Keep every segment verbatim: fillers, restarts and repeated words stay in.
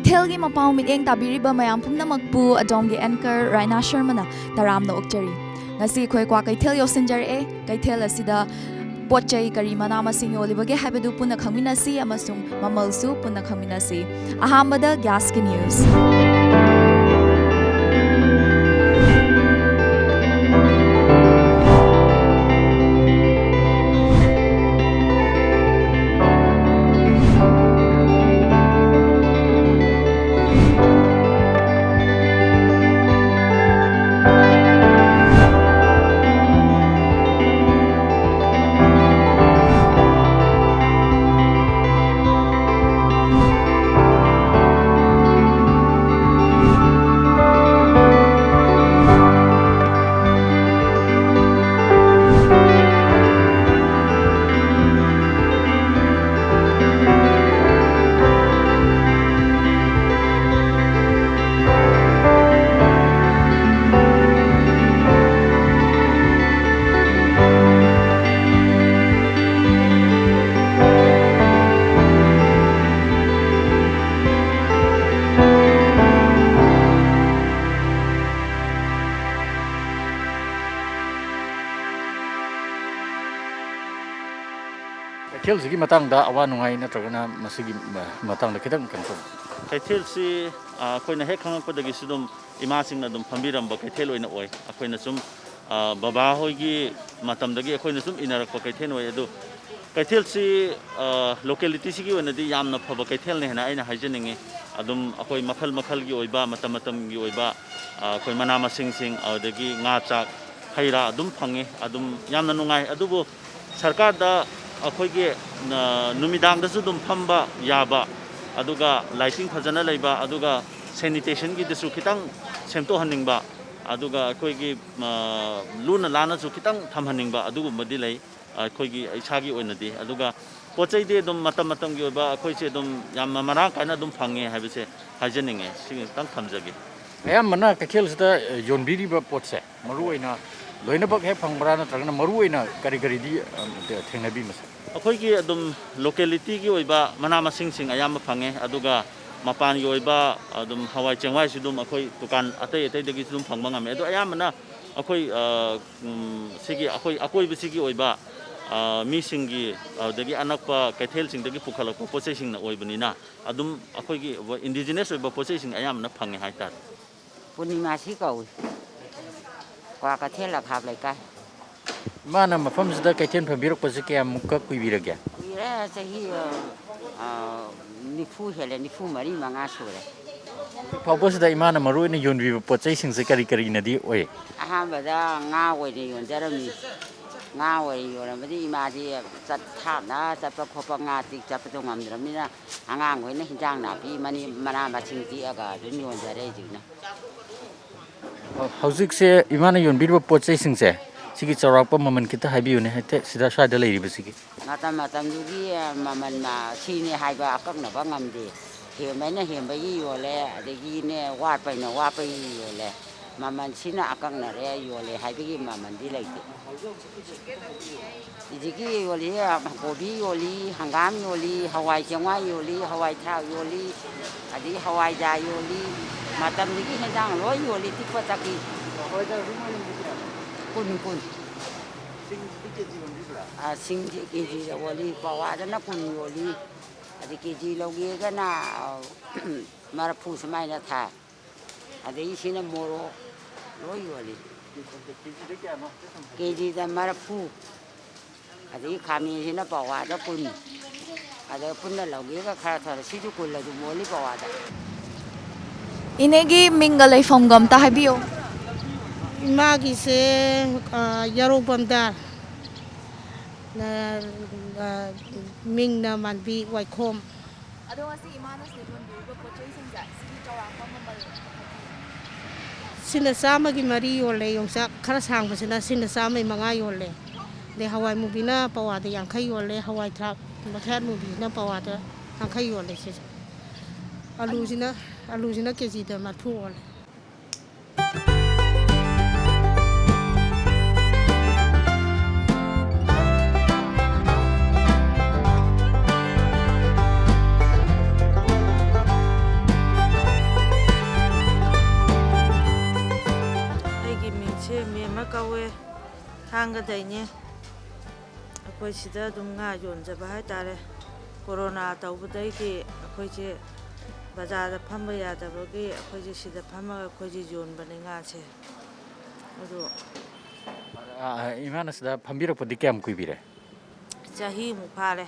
ꯀꯩꯊꯦꯜꯒꯤ ꯃꯄꯥꯎ ꯃꯤꯠꯌꯦꯡ ꯇꯥꯕꯤꯔꯤꯕ ꯃꯌꯥꯝ ꯄꯨꯝꯅꯃꯛꯄꯨ ꯑꯗꯣꯝꯒꯤ anchor ꯔꯥꯏꯅꯥ ꯁꯔꯃꯅ ꯇꯔꯥꯝꯅ ꯑꯣꯛꯆꯔꯤ꯫ ꯉꯁꯤ ꯑꯩꯈꯣꯏ ꯀ꯭ꯋꯥ ꯀꯩꯊꯦꯜ ꯌꯧꯁꯤꯟꯖꯔꯛꯑꯦ꯫ ꯀꯩꯊꯦꯜ ꯑꯁꯤꯗ ꯄꯣꯠ ꯆꯩ ꯀꯔꯤ ꯃꯅꯥ ꯃꯁꯤꯡ ꯌꯣꯜꯂꯤꯕꯒꯦ ꯍꯥꯏꯕꯗꯨ ꯄꯨꯟꯅ ꯈꯪꯃꯤꯟꯅꯁꯤ ꯑꯃꯁꯨꯡ ꯃꯃꯜꯁꯨ ꯄꯨꯟꯅ ꯈꯪꯃꯤꯟꯅꯁꯤ꯫ ꯑꯍꯥꯟꯕꯗ ꯒ꯭ꯌꯥꯁꯀꯤ ꯅ꯭ꯌꯨꯁ꯫ ꯀꯩꯊꯦꯜꯁꯤꯒꯤ ꯃꯇꯥꯡꯗ ꯑꯋꯥ ꯅꯨꯡꯉꯥꯏ ꯅꯠꯇ꯭ꯔꯒꯅ ꯃꯁꯤꯒꯤ ꯃ-, ꯃꯇꯥꯡꯗ ꯈꯤꯇꯪ ꯀꯩꯅꯣ ꯇꯧꯕ? ꯀꯩꯊꯦꯜꯁꯤ, ꯑ, ꯑꯩꯈꯣꯏꯅ ꯍꯦꯛ ꯈꯪꯉꯛꯄꯗꯒꯤꯁꯨ ꯑꯗꯨꯝ ꯏꯃꯥꯁꯤꯡꯅ ꯑꯗꯨꯝ ꯐꯝꯕꯤꯔꯝꯕ ꯀꯩꯊꯦꯜ ꯑꯣꯏꯅ ꯑꯣꯏ꯫ ꯑꯩꯈꯣꯏꯅ ꯁꯨꯝ, ꯑ, ꯕꯕꯥ ꯍꯣꯏꯒꯤ ꯃꯇꯝꯗꯒꯤ ꯑꯩꯈꯣꯏꯅ ꯁꯨꯝ ꯏꯟꯅꯔꯛꯄ ꯀꯩꯊꯦꯜ ꯑꯣꯏ꯫ ꯑꯗꯨ ꯀꯩꯊꯦꯜꯁꯤ, ꯑ, localityꯁꯤꯒꯤ ꯑꯣꯏꯅꯗꯤ ꯌꯥꯝꯅ ꯐꯕ ꯀꯩꯊꯦꯜꯅꯤ ꯍꯥꯏꯅ ꯑꯩꯅ ꯍꯥꯏꯖꯅꯤꯡꯉꯤ꯫ ꯑꯗꯨꯝ ꯑꯩꯈꯣꯏ ꯃꯈꯜ ꯃꯈꯜꯒꯤ ꯑꯣꯏꯕ, ꯃꯇꯝ ꯃꯇꯝꯒꯤ ꯑꯣꯏꯕ, ꯑ, ꯑꯩꯈꯣꯏ ꯃꯅꯥ ꯃꯁꯤꯡꯁꯤꯡ, ꯑꯗꯨꯗꯒꯤ ꯉꯥ ꯆꯥꯛ, ꯍꯩ ꯔꯥ ꯑꯗꯨꯝ ꯐꯪꯉꯤ꯫ ꯑꯗꯨꯝ ꯌꯥꯝꯅ ꯅꯨꯡꯉꯥꯏ꯫ ꯑꯗꯨꯕꯨ ꯁꯔꯀꯥꯔꯗ ꯑꯩꯈꯣꯏꯒꯤ, ꯑ, ꯅꯨꯃꯤꯗꯥꯡꯗꯁꯨ ꯑꯗꯨꯝ ꯐꯝꯕ ꯌꯥꯕ, ꯑꯗꯨꯒ lighting ꯐꯖꯅ ꯂꯩꯕ, ꯑꯗꯨꯒ sanitationꯒꯤꯗꯁꯨ ꯈꯤꯇꯪ ꯁꯦꯝꯗꯣꯛꯍꯟꯅꯤꯡꯕ, ꯑꯗꯨꯒ ꯑꯩꯈꯣꯏꯒꯤ, ꯑ, ꯂꯨꯅ ꯂꯥꯟꯅꯁꯨ ꯈꯤꯇꯪ ꯊꯝꯍꯟꯅꯤꯡꯕ ꯑꯗꯨꯒꯨꯝꯕꯗꯤ ꯂꯩ꯫ ꯑꯩꯈꯣꯏꯒꯤ ꯏꯁꯥꯒꯤ ꯑꯣꯏꯅꯗꯤ꯫ ꯑꯗꯨꯒ ꯄꯣꯠ ꯆꯩꯗꯤ ꯑꯗꯨꯝ ꯃꯇꯝ ꯃꯇꯝꯒꯤ ꯑꯣꯏꯕ ꯑꯩꯈꯣꯏꯁꯦ ꯑꯗꯨꯝ ꯌꯥꯝꯅ ꯃꯔꯥꯡ ꯀꯥꯏꯅ ꯑꯗꯨꯝ ꯐꯪꯉꯦ ꯍꯥꯏꯕꯁꯦ ꯍꯥꯏꯖꯅꯤꯡꯉꯦ꯫ ꯁꯤ ꯈꯤꯇꯪ ꯊꯝꯖꯒꯦ꯫ ꯑꯌꯥꯝꯕꯅ ꯀꯩꯊꯦꯜꯁꯤꯗ, ꯑ, ꯌꯣꯟꯕꯤꯔꯤꯕ ꯄꯣꯠꯁꯦ ꯃꯔꯨꯑꯣꯏꯅ ꯂꯣꯏꯅꯃꯛ ꯍꯦꯛ ꯐꯪꯕ꯭ꯔꯥ, ꯅꯠꯇ꯭ꯔꯒꯅ ꯃꯔꯨꯑꯣꯏꯅ ꯀꯔꯤ ꯀꯔꯤꯗꯤ, ꯑ, ꯊꯦꯡꯅꯕꯤ ꯃꯁꯦ? ꯑꯩꯈꯣꯏꯒꯤ ꯑꯗꯨꯝ localityꯒꯤ ꯑꯣꯏꯕ ꯃꯅꯥ ꯃꯁꯤꯡꯁꯤꯡ ꯑꯌꯥꯝꯕ ꯐꯪꯉꯦ꯫ ꯑꯗꯨꯒ ꯃꯄꯥꯟꯒꯤ ꯑꯣꯏꯕ ꯑꯗꯨꯝ ꯍꯋꯥꯏ ꯆꯦꯡꯋꯥꯏꯁꯨ ꯑꯗꯨꯝ ꯑꯩꯈꯣꯏ ꯗꯨꯀꯥꯟ ꯑꯇꯩ ꯑꯇꯩꯗꯒꯤꯁꯨ ꯑꯗꯨꯝ ꯐꯪꯕ ꯉꯝꯃꯦ꯫ ꯑꯗꯣ ꯑꯌꯥꯝꯕꯅ ꯑꯩꯈꯣꯏ, ꯑ, ꯎꯝ, ꯁꯤꯒꯤ ꯑꯩꯈꯣꯏ ꯑꯀꯣꯏꯕꯁꯤꯒꯤ ꯑꯣꯏꯕ, ꯑ, ꯃꯤꯁꯤꯡꯒꯤ, ꯑꯗꯨꯗꯒꯤ ꯑꯅꯛꯄ ꯀꯩꯊꯦꯜꯁꯤꯡꯗꯒꯤ ꯄꯨꯈꯠꯂꯛꯄ ꯄꯣꯠ ꯆꯩꯁꯤꯡꯅ ꯑꯣꯏꯕꯅꯤꯅ ꯑꯗꯨꯝ ꯑꯩꯈꯣꯏꯒꯤ indigenous ꯑꯣꯏꯕ ꯄꯣꯠ ꯆꯩꯁꯤꯡ ꯑꯌꯥꯝꯕꯅ ꯐꯪꯉꯦ ꯍꯥꯏꯇꯥꯔꯦ꯫ ꯄꯨꯔꯅꯤꯃꯥꯁꯤ ꯀꯧꯏ꯫ ꯀ꯭ꯋꯥ ꯀꯩꯊꯦꯜ ꯑꯈꯥꯕ ꯂꯩꯀꯥꯏ꯫ ꯏꯃꯥꯅ ꯃꯐꯝꯁꯤꯗ ꯀꯩꯊꯦꯜ ꯐꯝꯕꯤꯔꯛꯄꯁꯦ ꯀꯌꯥꯃꯨꯛꯀ ꯀꯨꯏꯕꯤꯔꯒꯦ? ꯀꯨꯏꯔꯦ, ꯆꯍꯤ, ꯑ, ꯅꯤꯐꯨ ꯍꯦꯜꯂꯦ, ꯅꯤꯐꯨ ꯃꯔꯤ ꯃꯉꯥ ꯁꯨꯔꯦ꯫ ꯍꯧꯖꯤꯛ ꯐꯥꯎꯕꯁꯤꯗ ꯏꯃꯥꯅ ꯃꯔꯨ ꯑꯣꯏꯅ ꯌꯣꯟꯕꯤꯕ ꯄꯣꯠ ꯆꯩꯁꯤꯡꯁꯦ ꯀꯔꯤ ꯀꯔꯤꯅꯗꯤ ꯑꯣꯏ? ꯑꯍꯥꯟꯕꯗ ꯉꯥ ꯑꯣꯏꯅ ꯌꯣꯟꯖꯔꯝꯃꯤ꯫ ꯉꯥ ꯑꯣꯏꯅ ꯌꯣꯜꯂꯝꯕꯗꯤ ꯏꯃꯥꯗꯤ ꯆꯠ-, ꯊꯥꯞꯅ ꯆꯠꯄ ꯈꯣꯠꯄ, ꯉꯥ ꯇꯦꯛ ꯆꯠꯄꯗꯣ ꯉꯝꯗ꯭ꯔꯕꯅꯤꯅ ꯑꯉꯥꯡꯈꯣꯏꯅ ꯍꯤꯟꯖꯥꯡ ꯅꯥꯄꯤ, ꯃꯅꯤ-, ꯃꯅꯥ ꯃꯁꯤꯡ ꯇꯦꯛꯑꯒ ꯑꯗꯨꯝ ꯌꯣꯟꯖꯔꯦ ꯍꯧꯖꯤꯛꯅ꯫ ꯍꯧꯖꯤꯛꯁꯦ ꯏꯃꯥꯅ ꯌꯣꯟꯕꯤꯔꯤꯕ ꯄꯣꯠ ꯆꯩꯁꯤꯡꯁꯦ, ꯁꯤꯒꯤ ꯆꯥꯎꯔꯥꯛꯄ ꯃꯃꯜ ꯈꯤꯇ ꯍꯥꯏꯕꯤꯌꯨꯅꯦ, ꯍꯥꯏꯐꯦꯠ ꯁꯤꯗ ꯁ꯭ꯋꯥꯏꯗ ꯂꯩꯔꯤꯕꯁꯤꯒꯤ꯫ ꯃꯇꯝ ꯃꯇꯝꯗꯨꯒꯤ ꯃꯃꯜ ꯃ-, ꯁꯤꯅꯤ ꯍꯥꯏꯕ ꯑꯀꯛꯅꯕ ꯉꯝꯗꯦ꯫ ꯍꯦꯟꯕꯅ ꯍꯦꯟꯕꯒꯤ ꯌꯣꯜꯂꯦ, ꯑꯗꯒꯤꯅꯦ ꯋꯥꯠꯄꯅ ꯋꯥꯠꯄꯒꯤ ꯌꯣꯜꯂꯦ꯫ ꯃꯃꯜꯁꯤꯅ ꯑꯀꯛꯅꯔꯦ ꯌꯣꯜꯂꯦ ꯍꯥꯏꯕꯒꯤ ꯃꯃꯜꯗꯤ ꯂꯩꯇꯦ꯫ ꯍꯧꯖꯤꯛꯀꯤ ꯌꯣꯜꯂꯤ, ꯀꯣꯕꯤ ꯌꯣꯜꯂꯤ, ꯍꯪꯒꯥꯝ ꯌꯣꯜꯂꯤ, ꯍꯋꯥꯏ ꯆꯦꯡꯋꯥꯏ ꯌꯣꯜꯂꯤ, ꯍꯋꯥꯏ ꯊ꯭ꯔꯥꯛ ꯌꯣꯜꯂꯤ, ꯑꯗꯒꯤ ꯍꯋꯥꯏꯖꯥꯔ ꯌꯣꯜꯂꯤ, ꯃꯇꯝꯗꯨꯒꯤ ꯍꯦꯟꯖꯥꯡ ꯂꯣꯏ ꯌꯣꯜꯂꯤ, ꯇꯤꯛꯄ ꯇꯛꯄꯤ꯫ ꯀꯨꯟ, ꯀꯨꯟ꯫ ꯑ, ꯁꯤꯡꯁꯤ ꯀꯦ ꯖꯤꯗ ꯑꯣꯜꯂꯤ, ꯄꯋꯥꯗꯅ ꯀꯨꯟ ꯌꯣꯜꯂꯤ, ꯑꯗꯩ ꯀꯦ ꯖꯤ ꯂꯧꯒꯦꯒꯅ, ꯑ, ꯃꯔꯐꯨ ꯁꯨꯃꯥꯏꯅ ꯊꯥꯏ꯫ ꯑꯗꯒꯤ ꯁꯤꯅ ꯃꯣꯔꯣꯛ ꯂꯣꯏ ꯌꯣꯜꯂꯤ꯫ ꯀꯦ ꯖꯤꯗ ꯃꯔꯐꯨ꯫ ꯑꯗꯒꯤ ꯈꯥꯃꯦꯟꯁꯤꯅ ꯄꯋꯥꯗ ꯀꯨꯟ꯫ ꯑꯗ ꯄꯨꯟꯅ ꯂꯧꯒꯦꯒ ꯈꯔ ꯊꯔ-, ꯁꯤꯁꯨ ꯀꯨꯜ ꯑꯗꯨꯝ ꯑꯣꯜꯂꯤ ꯄꯋꯥꯗ꯫ ꯏꯅꯦꯒꯤ ꯃꯤꯡꯒ ꯂꯩꯐꯝꯒ ꯑꯝꯇ ꯍꯥꯏꯕꯤꯌꯨ꯫ ꯏꯃꯥꯒꯤꯁꯦ, ꯑ, ꯌꯥꯔꯧꯕꯝꯗ, ꯅ-, ꯑ, ꯃꯤꯡꯅ ꯃꯥꯟꯕꯤ ꯋꯥꯏꯈꯣꯝ꯫ ꯑꯗꯣ ꯉꯁꯤ ꯏꯃꯥꯅ ꯁꯤꯗ ꯌꯣꯟꯕꯤꯔꯤꯕ ꯄꯣꯠ ꯆꯩꯁꯤꯡꯁꯦ, ꯁꯤꯒꯤ ꯆꯥꯎꯔꯥꯛꯄ ꯃꯃꯜ? ꯁꯤꯅ ꯆꯥꯝꯃꯒꯤ ꯃꯔꯤ ꯌꯣꯜꯂꯦ, ꯌꯣꯡꯆꯥꯛ ꯈꯔ ꯁꯥꯡꯕꯁꯤꯅ, ꯁꯤꯅ ꯆꯥꯝꯃꯒꯤ ꯃꯉꯥ ꯌꯣꯜꯂꯦ꯫ ꯑꯗꯩ ꯍꯋꯥꯏ ꯃꯨꯕꯤꯅ ꯄꯋꯥꯗ ꯌꯥꯡꯈꯩ ꯌꯣꯜꯂꯦ, ꯍꯋꯥꯏ ꯊ꯭ꯔꯥꯛ ꯃꯈꯌꯥꯠ ꯃꯨꯕꯤꯁꯤꯅ ꯄꯋꯥꯗ ꯌꯥꯡꯈꯩ ꯌꯣꯜꯂꯦ ꯁꯤꯁꯦ꯫ ꯑꯂꯨꯁꯤꯅ, ꯑꯂꯨꯁꯤꯅ ꯀꯦ ꯖꯤꯗ ꯃꯔꯤꯐꯨ ꯑꯣꯜꯂꯦ꯫ ꯊꯥꯡꯒꯗꯩꯅꯦ꯫ ꯑꯩꯈꯣꯏ ꯁꯤꯗ ꯑꯗꯨꯝ ꯉꯥ ꯌꯣꯟꯖꯕ ꯍꯥꯏꯇꯥꯔꯦ꯫ ꯀꯣꯔꯣꯅꯥ ꯇꯧꯕꯗꯩꯗꯤ ꯑꯩꯈꯣꯏꯁꯦ ꯕꯖꯥꯔꯗ ꯐꯝꯕ ꯌꯥꯗꯕꯒꯤ ꯑꯩꯈꯣꯏꯁꯦ ꯁꯤꯗ ꯐꯝꯃꯒ ꯑꯩꯈꯣꯏꯁꯦ ꯌꯣꯟꯕꯅꯦ ꯉꯥꯁꯦ꯫ ꯑꯗꯣ ꯑ, ꯏꯃꯥꯅ ꯁꯤꯗ ꯐꯝꯕꯤꯔꯛꯄꯗꯤ ꯀꯌꯥꯝ ꯀꯨꯏꯕꯤꯔꯦ? ꯆꯍꯤꯃꯨꯛ ꯐꯥꯔꯦ꯫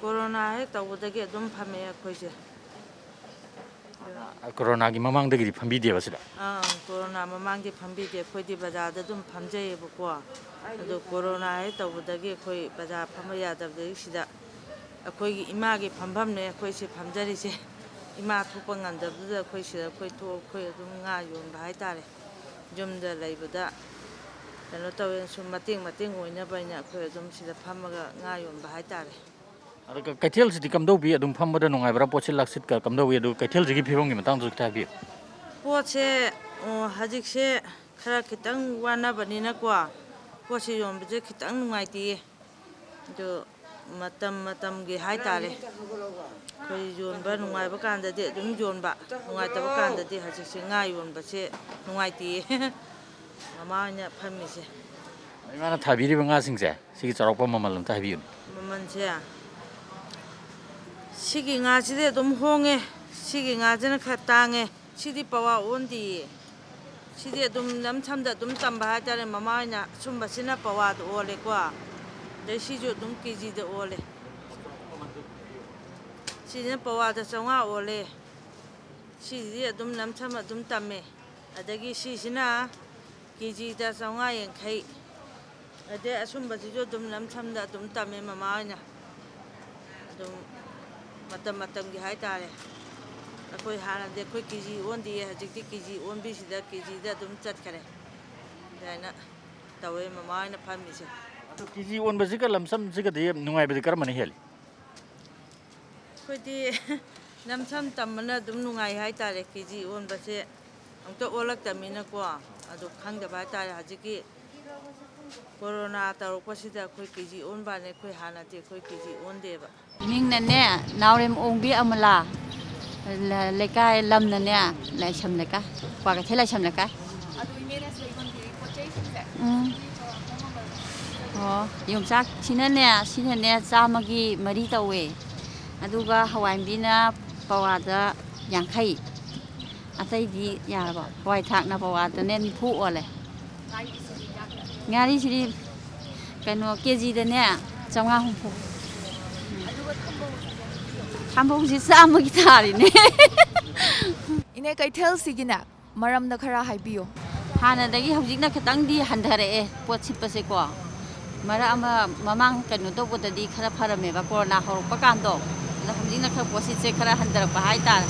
ꯀꯣꯔꯣꯅꯥ ꯍꯦꯛ ꯇꯧꯕꯗꯒꯤ ꯑꯗꯨꯝ ꯐꯝꯃꯦ ꯑꯩꯈꯣꯏꯁꯦ꯫ ꯀꯣꯔꯣꯅꯥꯒꯤ ꯃꯃꯥꯡꯗꯒꯤꯗꯤ ꯐꯝꯕꯤꯗꯦꯕ ꯁꯤꯗ? ꯑꯥ, ꯀꯣꯔꯣꯅꯥ ꯃꯃꯥꯡꯗꯤ ꯐꯝꯕꯤꯗꯦ꯫ ꯑꯩꯈꯣꯏꯗꯤ ꯕꯖꯥꯔꯗ ꯑꯗꯨꯝ ꯐꯝꯖꯩꯌꯦꯕꯀꯣ꯫ ꯑꯗꯣ ꯀꯣꯔꯣꯅꯥ ꯍꯦꯛ ꯇꯧꯕꯗꯒꯤ ꯑꯩꯈꯣꯏ ꯕꯖꯥꯔ ꯐꯝꯕ ꯌꯥꯗꯕꯗꯒꯤ ꯁꯤꯗ ꯑꯩꯈꯣꯏꯒꯤ ꯏꯃꯥꯒꯤ ꯐꯝꯐꯝꯅꯦ ꯑꯩꯈꯣꯏ ꯁꯤ ꯐꯝꯖꯔꯤꯁꯦ꯫ ꯏꯃꯥ ꯊꯣꯛꯄ ꯉꯝꯗꯕꯗꯨꯗ ꯑꯩꯈꯣꯏ ꯁꯤꯗ ꯑꯩꯈꯣꯏ ꯊꯣꯛ-, ꯑꯩꯈꯣꯏ ꯑꯗꯨꯝ ꯉꯥ ꯌꯣꯟꯕ ꯍꯥꯏꯇꯥꯔꯦ꯫ ꯌꯨꯝꯗ ꯂꯩꯕꯗ ꯀꯩꯅꯣ ꯇꯧꯋꯦ, ꯁꯨꯝ ꯃꯇꯦꯡ ꯃꯇꯦꯡ ꯑꯣꯏꯅꯕ ꯍꯥꯏꯅ ꯑꯩꯈꯣꯏ ꯑꯗꯨꯝ ꯁꯤꯗ ꯐꯝꯃꯒ ꯉꯥ ꯌꯣꯟꯕ ꯍꯥꯏꯇꯥꯔꯦ꯫ ꯑꯗꯣ ꯀ-, ꯀꯩꯊꯦꯜꯁꯤꯗꯤ ꯀꯝꯗꯧꯕꯤ? ꯑꯗꯨꯝ ꯐꯝꯕꯗ ꯅꯨꯡꯉꯥꯏꯕ꯭ꯔꯥ? ꯄꯣꯠꯁꯤ ꯂꯥꯛꯁꯤꯠꯀ ꯀꯝꯗꯧꯏ? ꯑꯗꯨ ꯀꯩꯊꯦꯜꯁꯤꯒꯤ ꯐꯤꯕꯝꯒꯤ ꯃꯇꯥꯡꯗꯁꯨ ꯈꯤꯇ ꯍꯥꯏꯕꯤꯌꯨ꯫ ꯄꯣꯠꯁꯦ, ꯑꯣ, ꯍꯧꯖꯤꯛꯁꯦ ꯈꯔ ꯈꯤꯇꯪ ꯋꯥꯅꯕꯅꯤꯅꯀꯣ, ꯄꯣꯠꯁꯦ ꯌꯣꯟꯕꯁꯦ ꯈꯤꯇꯪ ꯅꯨꯡꯉꯥꯏꯇꯦꯌꯦ꯫ ꯑꯗꯣ ꯃꯇꯝ ꯃꯇꯝꯒꯤ ꯍꯥꯏꯇꯥꯔꯦ, ꯑꯩꯈꯣꯏ ꯌꯣꯟꯕ ꯅꯨꯡꯉꯥꯏꯕ ꯀꯥꯟꯗꯗꯤ ꯑꯗꯨꯝ ꯌꯣꯟꯕ, ꯅꯨꯡꯉꯥꯏꯇꯕ ꯀꯥꯟꯗꯗꯤ ꯍꯧꯖꯤꯛꯁꯦ ꯉꯥ ꯌꯣꯟꯕꯁꯦ ꯅꯨꯡꯉꯥꯏꯇꯦꯌꯦ꯫ ꯃꯃꯥ ꯍꯣꯏꯅ ꯐꯝꯃꯤꯁꯦ꯫ ꯏꯃꯥꯅ ꯊꯥꯕꯤꯔꯤꯕ ꯉꯥꯁꯤꯡꯁꯦ, ꯁꯤꯒꯤ ꯆꯥꯎꯔꯥꯛꯄ ꯃꯃꯜ ꯑꯝꯇ ꯍꯥꯏꯕꯤꯌꯨꯅꯦ꯫ ꯃꯃꯜꯁꯦ, ꯁꯤꯒꯤ ꯉꯥꯁꯤꯗꯤ ꯑꯗꯨꯝ ꯍꯣꯡꯉꯦ, ꯁꯤꯒꯤ ꯉꯥꯁꯤꯅ ꯈꯔ ꯇꯥꯡꯉꯦ꯫ ꯁꯤꯗꯤ ꯄꯋꯥ ꯑꯣꯟꯗꯤꯌꯦ꯫ ꯁꯤꯗꯤ ꯑꯗꯨꯝ ꯂꯝꯁꯝꯗ ꯑꯗꯨꯝ ꯇꯝꯕ ꯍꯥꯏꯇꯥꯔꯦ꯫ ꯃꯃꯥ ꯍꯣꯏꯅ ꯑꯁꯨꯝꯕꯁꯤꯅ ꯄꯋꯥꯗ ꯑꯣꯜꯂꯦꯀꯣ꯫ ꯑꯗꯩ ꯁꯤꯁꯨ ꯑꯗꯨꯝ ꯀꯦ ꯖꯤꯗ ꯑꯣꯜꯂꯦ꯫ ꯁꯤꯁꯤꯅ ꯄꯋꯥꯗ ꯆꯥꯝꯃꯉꯥ ꯑꯣꯜꯂꯦ꯫ ꯁꯤꯁꯤꯗꯤ ꯑꯗꯨꯝ ꯂꯝꯁꯝ ꯑꯗꯨꯝ ꯇꯝꯃꯦ꯫ ꯑꯗꯒꯤ ꯁꯤꯁꯤꯅ ꯀꯦ ꯖꯤꯗ ꯆꯥꯝꯃꯉꯥ ꯌꯥꯡꯈꯩ꯫ ꯑꯗꯩ ꯑꯁꯨꯝꯕꯁꯤꯁꯨ ꯑꯗꯨꯝ ꯂꯝꯁꯝꯗ ꯑꯗꯨꯝ ꯇꯝꯃꯦ ꯃꯃꯥ ꯍꯣꯏꯅ꯫ ꯑꯗꯨꯝ ꯃꯇꯝ ꯃꯇꯝꯒꯤ ꯍꯥꯏꯇꯥꯔꯦ꯫ ꯑꯩꯈꯣꯏ ꯍꯥꯟꯅꯗꯤ ꯑꯩꯈꯣꯏ ꯀꯦ ꯖꯤ ꯑꯣꯟꯗꯤꯌꯦ, ꯍꯧꯖꯤꯛꯇꯤ ꯀꯦ ꯖꯤ ꯑꯣꯟꯕꯤꯁꯤꯗ ꯀꯦ ꯖꯤꯗ ꯑꯗꯨꯝ ꯆꯠꯈꯔꯦ꯫ ꯑꯗꯨꯃꯥꯏꯅ ꯇꯧꯋꯦ ꯃꯃꯥ ꯍꯣꯏꯅ ꯐꯝꯃꯤꯁꯦ꯫ ꯑꯗꯣ ꯀꯦ ꯖꯤ ꯑꯣꯟꯕꯁꯤꯒ ꯂꯝꯁꯝꯁꯤꯒꯗꯤ ꯅꯨꯡꯉꯥꯏꯕꯗꯤ ꯀꯔꯝꯕꯅ ꯍꯦꯜꯂꯤ? ꯑꯩꯈꯣꯏꯗꯤ ꯂꯝꯁꯝ ꯇꯝꯕꯅ ꯑꯗꯨꯝ ꯅꯨꯡꯉꯥꯏ ꯍꯥꯏꯇꯥꯔꯦ꯫ ꯀꯦ ꯖꯤ ꯑꯣꯟꯕꯁꯦ ꯑꯃꯨꯛꯇ ꯑꯣꯜꯂꯛꯇꯕꯅꯤꯅꯀꯣ, ꯑꯗꯨ ꯈꯪꯗꯕ ꯍꯥꯏꯇꯥꯔꯦ꯫ ꯍꯧꯖꯤꯛꯀꯤ ꯀꯣꯔꯣꯅꯥ ꯇꯧꯔꯛꯄꯁꯤꯗ ꯑꯩꯈꯣꯏ ꯀꯦ ꯖꯤ ꯑꯣꯟꯕꯅꯦ꯫ ꯑꯩꯈꯣꯏ ꯍꯥꯟꯅꯗꯤ ꯑꯩꯈꯣꯏ ꯀꯦ ꯖꯤ ꯑꯣꯟꯗꯦꯕ꯫ ꯃꯤꯡꯅꯅꯦ, ꯅꯥꯎꯔꯦꯝ ꯑꯣꯡꯕꯤ ꯑꯃꯂꯥ, ꯂ-, ꯂꯩꯀꯥꯏ, ꯂꯝꯅꯅꯦ, ꯂꯥꯏꯁ꯭ꯔꯝ ꯂꯩꯀꯥꯏ, ꯀ꯭ꯋꯥꯀꯩꯊꯦꯜ ꯂꯥꯏꯁ꯭ꯔꯝ ꯂꯩꯀꯥꯏ꯫ ꯑꯗꯨ ꯏꯅꯦꯅ ꯁꯤꯗ ꯌꯣꯟꯕꯤꯔꯤ ꯄꯣꯠ ꯆꯩꯁꯤꯡꯁꯦ, ꯎꯝ꯫ ꯁꯤꯗꯤ ꯆꯥꯎꯔꯥꯛꯄ ꯑꯣ, ꯌꯣꯡꯆꯥꯛꯁꯤꯅꯅꯦ, ꯁꯤꯅꯅꯦ ꯆꯥꯝꯃꯒꯤ ꯃꯔꯤ ꯇꯧꯋꯦ꯫ ꯑꯗꯨꯒ ꯍꯋꯥꯏ ꯃꯨꯕꯤꯅ ꯄꯋꯥꯗ ꯌꯥꯡꯈꯩ꯫ ꯑꯇꯩꯗꯤ ꯌꯥꯔꯕꯣ? ꯍꯋꯥꯏ ꯊ꯭ꯔꯥꯛꯅ ꯄꯋꯥꯗꯅꯦ ꯅꯤꯐꯨ ꯑꯣꯜꯂꯦ꯫ ꯉꯥꯔꯤꯁꯤꯗꯤ ꯀꯩꯅꯣ, ꯀꯦ ꯖꯤꯗꯅꯦ ꯆꯥꯝꯃꯉꯥ ꯍꯨꯝꯐꯨ꯫ ꯊꯝꯕꯧꯁꯤ ꯆꯥꯝꯃꯒꯤ ꯊꯥꯔꯤꯅꯦ꯫ ꯏꯅꯦ, ꯀꯩꯊꯦꯜꯁꯤꯒꯤꯅꯦ ꯃꯔꯝꯗ ꯈꯔ ꯍꯥꯏꯕꯤꯌꯨ꯫ ꯍꯥꯟꯅꯗꯒꯤ ꯍꯧꯖꯤꯛꯅ ꯈꯤꯇꯪꯗꯤ ꯍꯟꯊꯔꯛꯑꯦ ꯄꯣꯠ ꯁꯤꯠꯄꯁꯦꯀꯣ꯫ ꯃꯔꯛ ꯑꯃ ꯃꯃꯥꯡ ꯀꯩꯅꯣ ꯇꯧꯕꯗꯗꯤ ꯈꯔ ꯐꯔꯝꯃꯦꯕ, ꯀꯣꯔꯣꯅꯥ ꯍꯧꯔꯛꯄ ꯀꯥꯟꯗꯣ, ꯑꯗꯣ ꯍꯧꯖꯤꯛꯅ ꯈꯔ ꯄꯣꯠꯁꯤꯠꯁꯦ ꯈꯔ ꯍꯟꯊꯔꯛꯄ ꯍꯥꯏꯇꯥꯔꯦ꯫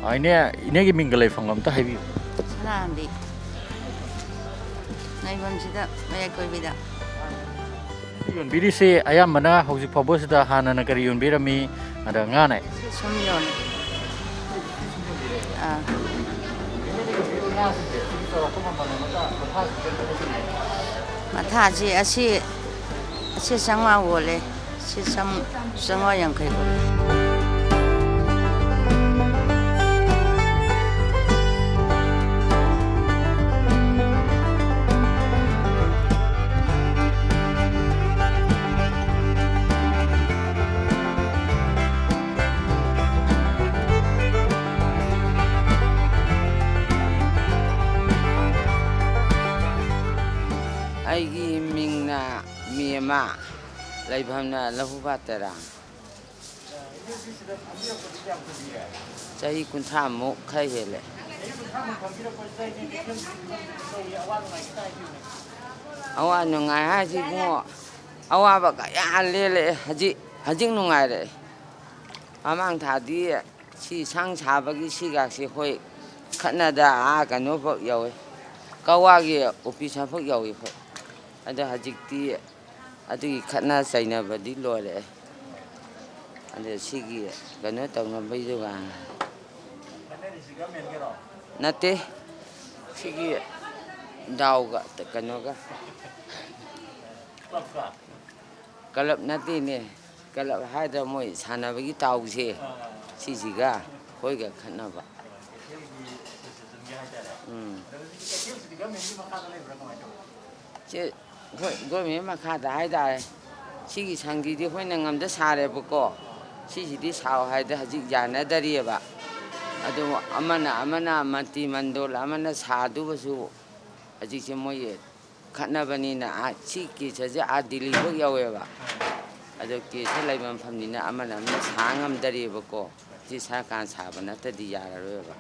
ꯑ, ꯏꯅꯦ, ꯏꯅꯦꯒꯤ ꯃꯤꯡꯒ ꯂꯩꯐꯝꯒ ꯑꯝꯇ ꯍꯥꯏꯕꯤꯌꯨ꯫ ꯁꯅꯥꯍꯟꯕꯤ꯫ ꯂꯩꯐꯝꯁꯤꯗ ꯃꯌꯥꯏ ꯀꯣꯏꯕꯤꯗ꯫ ꯌꯣꯟꯕꯤꯔꯤꯁꯤ ꯑꯌꯥꯝꯕꯅ ꯍꯧꯖꯤꯛ ꯐꯥꯎꯕꯁꯤꯗ ꯍꯥꯟꯅꯅ ꯀꯔꯤ ꯌꯣꯟꯕꯤꯔꯝꯃꯤ? ꯑꯗ ꯉꯥꯅꯦ? ꯁꯨꯝ ꯌꯣꯜꯂꯦ꯫ ꯑꯥ꯫ ꯃꯊꯥꯁꯤ ꯑꯁꯤ, ꯑꯁꯤ ꯆꯥꯝꯃꯉꯥ ꯑꯣꯜꯂꯦ꯫ ꯁꯤ ꯆꯥꯝ-, ꯆꯥꯝꯃꯉꯥ ꯌꯥꯡꯈꯩ ꯑꯣꯜꯂꯦ꯫ ꯑꯩꯒꯤ ꯃꯤꯡꯅ ꯃꯦꯃ, ꯂꯩꯐꯝꯅ ꯂꯧꯕꯨꯛ ꯄꯥꯠ ꯇꯦꯔꯥ꯫ ꯆꯍꯤ ꯀꯨꯟꯊ꯭ꯔꯥꯃꯨꯛ ꯈꯔ ꯍꯦꯜꯂꯦ꯫ ꯑꯋꯥ ꯅꯨꯡꯉꯥꯏ ꯍꯥꯏꯁꯤ ꯏꯕꯨꯡꯉꯣ, ꯑꯋꯥꯕ ꯀꯌꯥ ꯂꯦꯜꯂꯛꯑꯦ꯫ ꯍꯧꯖꯤꯛ, ꯍꯧꯖꯤꯛ ꯅꯨꯡꯉꯥꯏꯔꯛꯑꯦ꯫ ꯃꯃꯥꯡ ꯊꯥꯗꯤ ꯁꯤ ꯁꯪ ꯁꯥꯕꯒꯤ ꯁꯤꯒꯥꯛꯁꯤ ꯑꯩꯈꯣꯏ ꯈꯠꯅꯗ ꯑꯥ ꯀꯩꯅꯣꯐꯥꯎ ꯌꯧꯋꯤ, ꯀꯛꯋꯥꯒꯤ ꯑꯣꯐꯤꯁꯔ ꯐꯥꯎ ꯌꯧꯋꯤ ꯑꯩꯈꯣꯏ꯫ ꯑꯗꯣ ꯍꯧꯖꯤꯛꯇꯤ ꯑꯗꯨꯒꯤ ꯈꯠꯅ ꯆꯩꯅꯕꯗꯤ ꯂꯣꯏꯔꯦ꯫ ꯑꯗꯣ ꯁꯤꯒꯤ ꯀꯩꯅꯣ ꯇꯧꯅꯕꯩꯗꯨꯒ ꯅꯠꯇꯦ, ꯁꯤꯒꯤ ꯗꯥꯎꯒ ꯀꯩꯅꯣꯒ꯫ ꯀ꯭ꯂꯕ ꯅꯠꯇꯦꯅꯦ, ꯀ꯭ꯂꯕ ꯍꯥꯏꯗ꯭ꯔ ꯃꯣꯏ ꯁꯥꯟꯅꯕꯒꯤ ꯇꯥꯎꯁꯦ, ꯁꯤꯁꯤꯒ ꯑꯩꯈꯣꯏꯒ ꯈꯠꯅꯕ꯫ ꯎꯝ꯫ ꯁꯦ, ꯍꯣꯏ, ꯒꯣꯔꯃꯦꯟ ꯃꯈꯥꯗ ꯍꯥꯏꯇꯥꯔꯦ꯫ ꯁꯤꯒꯤ ꯁꯪꯒꯤꯗꯤ ꯑꯩꯈꯣꯏꯅ ꯉꯝꯗ ꯁꯥꯔꯦꯕꯀꯣ꯫ ꯁꯤꯁꯤꯗꯤ ꯁꯥꯎ ꯍꯥꯏꯗ ꯍꯧꯖꯤꯛ ꯌꯥꯅꯗꯔꯤꯑꯕ꯫ ꯑꯗꯨ ꯑꯃꯅ, ꯑꯃꯅ ꯃꯟꯇ꯭ꯔꯤ ꯃꯟꯗꯣꯜ ꯑꯃꯅ ꯁꯥꯗꯨꯕꯁꯨ ꯍꯧꯖꯤꯛꯁꯦ ꯃꯣꯏ ꯈꯠꯅꯕꯅꯤꯅ, ꯑꯥ, ꯁꯤ ꯀꯦꯁ ꯑꯁꯦ ꯑꯥ ꯗꯤꯜꯂꯤꯐꯥꯎ ꯌꯧꯋꯦꯕ꯫ ꯑꯗꯣ ꯀꯦꯁꯁꯦ ꯂꯩꯕ ꯃꯐꯝꯅꯤꯅ ꯑꯃꯅ ꯑꯃꯅ ꯁꯥ ꯉꯝꯗꯔꯤꯑꯕꯀꯣ꯫ ꯁꯤ ꯁꯔꯀꯥꯔꯅ ꯁꯥꯕ ꯅꯠꯇꯗꯤ ꯌꯥꯔꯔꯣꯏꯕ꯫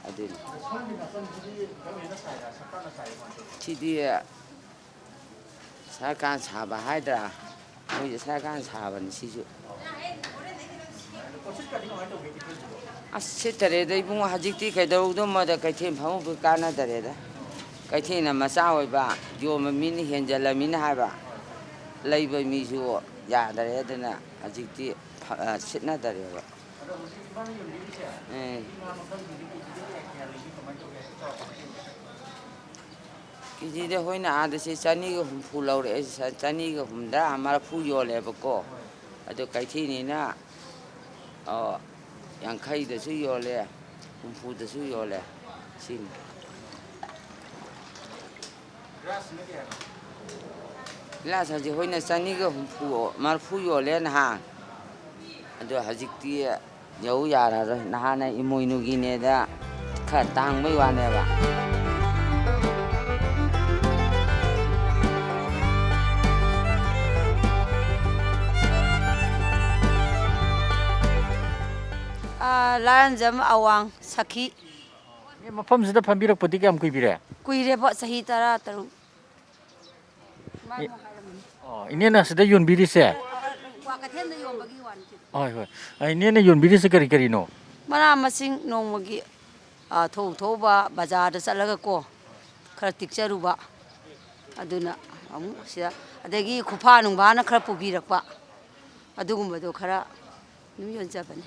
ꯑꯗꯨꯅꯤ꯫ ꯁꯤꯗꯤ ꯁꯔꯀꯥꯔꯅ ꯁꯥꯕ ꯍꯥꯏꯗ꯭ꯔꯥ? ꯃꯣꯏꯁꯦ ꯁꯔꯀꯥꯔꯅ ꯁꯥꯕꯅꯤ ꯁꯤꯁꯨ꯫ ꯑꯁ, ꯁꯤꯠꯇꯔꯦꯗ ꯏꯕꯨꯡꯉꯣ, ꯍꯧꯖꯤꯛꯇꯤ ꯀꯩꯗꯧꯗꯧꯃꯣꯗ ꯀꯩꯊꯦꯜ ꯐꯝꯃꯨꯕ ꯀꯥꯟꯅꯗꯔꯦꯗ꯫ ꯀꯩꯊꯦꯜꯅ ꯃꯆꯥ ꯑꯣꯏꯕ, ꯌꯣꯟꯕ ꯃꯤꯅ ꯍꯦꯟꯖꯜꯂꯃꯤꯅ ꯍꯥꯏꯕ, ꯂꯩꯕ ꯃꯤꯁꯨ ꯌꯥꯗꯔꯦ꯫ ꯑꯗꯨꯅ ꯍꯧꯖꯤꯛꯇꯤ ꯐ-, ꯑ, ꯁꯤꯠꯅꯗꯔꯦꯕ꯫ ꯑꯦ꯫ ꯀꯦꯖꯤꯗ ꯑꯩꯈꯣꯏꯅ ꯑꯥꯗ ꯁꯤ ꯆꯅꯤꯒ ꯍꯨꯝꯐꯨ ꯂꯧꯔꯛꯑꯦ, ꯆꯅꯤꯒ ꯍꯨꯝꯗ꯭ꯔꯥ, ꯃꯔꯐꯨ ꯌꯣꯜꯂꯦꯕꯀꯣ꯫ ꯑꯗꯣ ꯀꯩꯊꯦꯜꯅꯤꯅ, ꯑꯣ, ꯌꯥꯡꯈꯩꯗꯁꯨ ꯌꯣꯜꯂꯦ, ꯍꯨꯝꯐꯨꯗꯁꯨ ꯌꯣꯜꯂꯦ꯫ ꯁꯤꯅꯤ꯫ ꯒ꯭ꯂꯥꯁ ꯍꯧꯖꯤꯛ ꯑꯩꯈꯣꯏꯅ ꯆꯅꯤꯒ ꯍꯨꯝꯐꯨ, ꯃꯔꯐꯨ ꯌꯣꯜꯂꯦ ꯅꯍꯥꯟ꯫ ꯑꯗꯣ ꯍꯧꯖꯤꯛꯇꯤ ꯌꯧ ꯌꯥꯔꯔꯣꯏ꯫ ꯅꯍꯥꯟꯅ ꯏꯃꯣꯏꯅꯨꯒꯤꯅꯦꯗ ꯈꯔ ꯇꯥꯡꯕꯩ ꯋꯥꯅꯦꯕ꯫ ꯑꯥ, ꯂꯥꯏꯔꯟꯖꯝ ꯑꯋꯥꯡ ꯁꯈꯤ꯫ ꯏꯅꯦ, ꯃꯐꯝꯁꯤꯗ ꯐꯝꯕꯤꯔꯛꯄꯗꯤ ꯀꯌꯥꯝ ꯀꯨꯏꯕꯤꯔꯦ? ꯀꯨꯏꯔꯦꯕꯣ, ꯆꯍꯤ ꯇꯔꯥ ꯇꯔꯨꯛ꯫ ꯃꯥꯅ ꯍꯥꯏꯔꯝꯃꯅꯤ꯫ ꯑꯣ, ꯏꯅꯦꯅ ꯁꯤꯗ ꯌꯣꯟꯕꯤꯔꯤꯁꯦ? ꯀ꯭ꯋꯥꯀꯩꯊꯦꯜꯗ ꯌꯣꯟꯕꯒꯤ ꯋꯥꯅꯤ꯫ ꯍꯣꯏ, ꯍꯣꯏ꯫ ꯑ, ꯏꯅꯦꯅ ꯌꯣꯟꯕꯤꯔꯤꯁꯦ ꯀꯔꯤ ꯀꯔꯤꯅꯣ? ꯃꯅꯥ ꯃꯁꯤꯡ ꯅꯣꯡꯃꯒꯤ, ꯑ, ꯊꯣꯡ ꯊꯣꯛꯎꯕ ꯕꯖꯥꯔꯗ ꯆꯠꯂꯒꯀꯣ, ꯈꯔ ꯇꯤꯛꯆꯔꯨꯕ꯫ ꯑꯗꯨꯅ ꯑꯃꯨꯛ ꯁꯤꯗ, ꯑꯗꯒꯤ ꯈꯨꯐꯥ ꯅꯨꯡꯐꯥꯅ ꯈꯔ ꯄꯨꯕꯤꯔꯛꯄ꯫ ꯑꯗꯨꯒꯨꯝꯕꯗꯣ ꯈꯔ ꯑꯗꯨꯝ ꯌꯣꯟꯖꯕꯅꯤ꯫